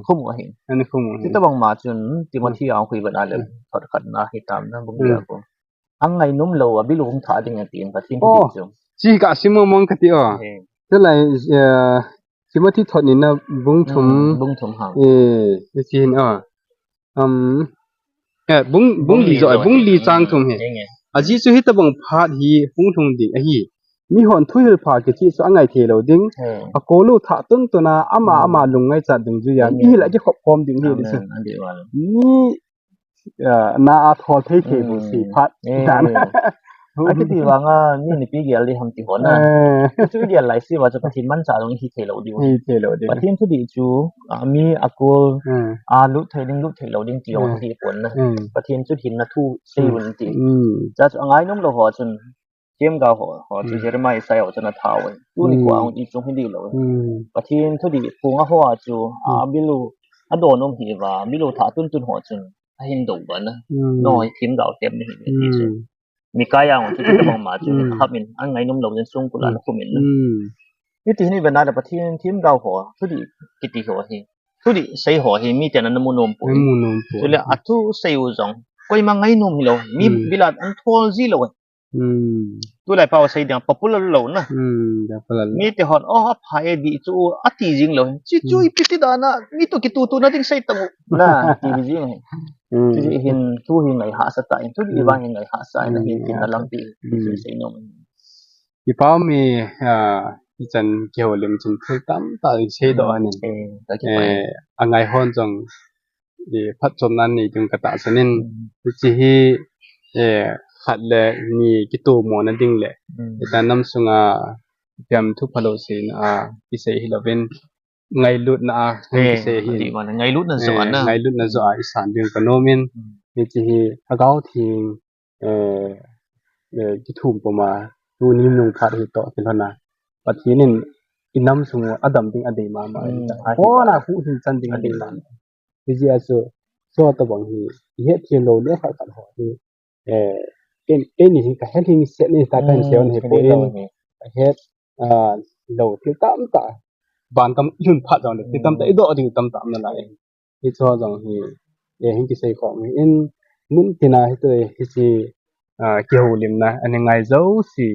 khum u ahin. Ana khum u ahin. Hitabang ma chun Timothy a hung khui ban a le thot khatna hitam na bung dia ko. Angainom lou a, bil u hung thah ding ati in Pathen thu chu. Chi ka sim mong mong kati o. Chulai, eh, Timothy thot nina bung thum. Bung thum ha. Eh, chi hin a. Um, eh, bung, bung li jo, bung li chang thum hi. Ajeh chu hitabang phat hi hung lhung ding ahi. Mihon thuhil pha kichi chu angai thei lou ding. Akol u thah tun tun a, ama, ama lungngaichat dungjuia. Mihil a kikhop khom ding hi. Ni ah, na a thol thei thei bu si phat. Akiti vanga mi nipi gel di ham ti ho na. Chu gel lai si va chu Pathen manchah jong hi thei lou diu. Hi thei lou diu. Pathen thudih chu, ah, mi akol, ah, lut thei ding, lut thei lou ding ti jong hi pon na. Pathen chu hinna thu sei un ti. Cha chu angainom lou ho chun Themgao ho, ho chu Jeremiah, Isaiah ho chun athau e. Tuni kho a hung i chung hi di lou e. Pathen thudih phung a ho a chu, a bil u, adon um hi va, bil u thah tun tun ho chun, ahin do va na. No, themgao tem ni hi ti chu. Micaiah ho chu, chutabang ma chu, hap in, angainom lou jin songkul a ana khum in na. Hiti hi ni ve na le Pathen themgao ho, thudih kiti ho hi. Thudih sei ho hi, miten ana mu nom poi. Ana mu nom poi. Chule a thu sei u jong, koima ngainom hi lou, mi bil a ana thol ji lou e. Tulai pau a sei ding a popular lou na. Popular lou. Mite hon, oh, apha e di chu, ati jing lou. Chi chu ipi ti dan a, mi toh kitutu na ding sei tang u. Na, ti jing u. Chi hin, thu hi ngai hahsa ta in, thu hi vang hi ngai hahsa in, na hin tin na lang ti, ti chu sei nom. Kipah mi, ah, ichan kihoulim chun thil tamtah in seidoh ahin. Eh, angai hon jong, eh, phatchomna nei ding katahsan in, hiche hi, eh, khat le ni kitomona ding le, hitia nam sunga ipi ham thu phalou seina a kisei hilouvin, ngailutna a kisei ahin. Ngailutna joh a, ngailutna joh a isan ding kanom in, hiche hi Lhagao Theng eh, eh, kithum puma, tuni nung phat hi toh kilhona. Pathen in, inam sung u adam ding adei mama. Hmm. Kona huhhing chan ding adei mama. Hijeh a chu, chutabang hi, ihet thei lou le khat khat ho hi, eh, ken, ken hi kahet hing set ni ta kahin seiu hi poi. Kahet, ah, lou thil tamtah. Van gam ilhun phat jongle, thil tamtah idoh ding tamtah um nalai. Hichu jong hi, eh, hin kisei khom hi in, mun tina hi tu hi si, ah, kihoulimna, ana ngai jouse,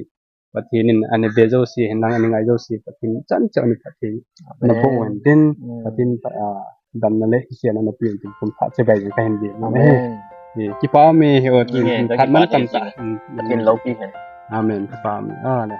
Pathen in ana be jouse, hinlang ana ngai jouse, Pathen chan chan ana phatthei. Amen. Nabol u hen tin, hmm, Pathen, ah, damna le hisiatna napeh u hen tin, kum phat cheh bai jing kahin be. Amen. Eh, kipa me hi o, tin, kipa man tamtah. Hmm, Pathen loupi hen. Amen, kipa me. Ah, le.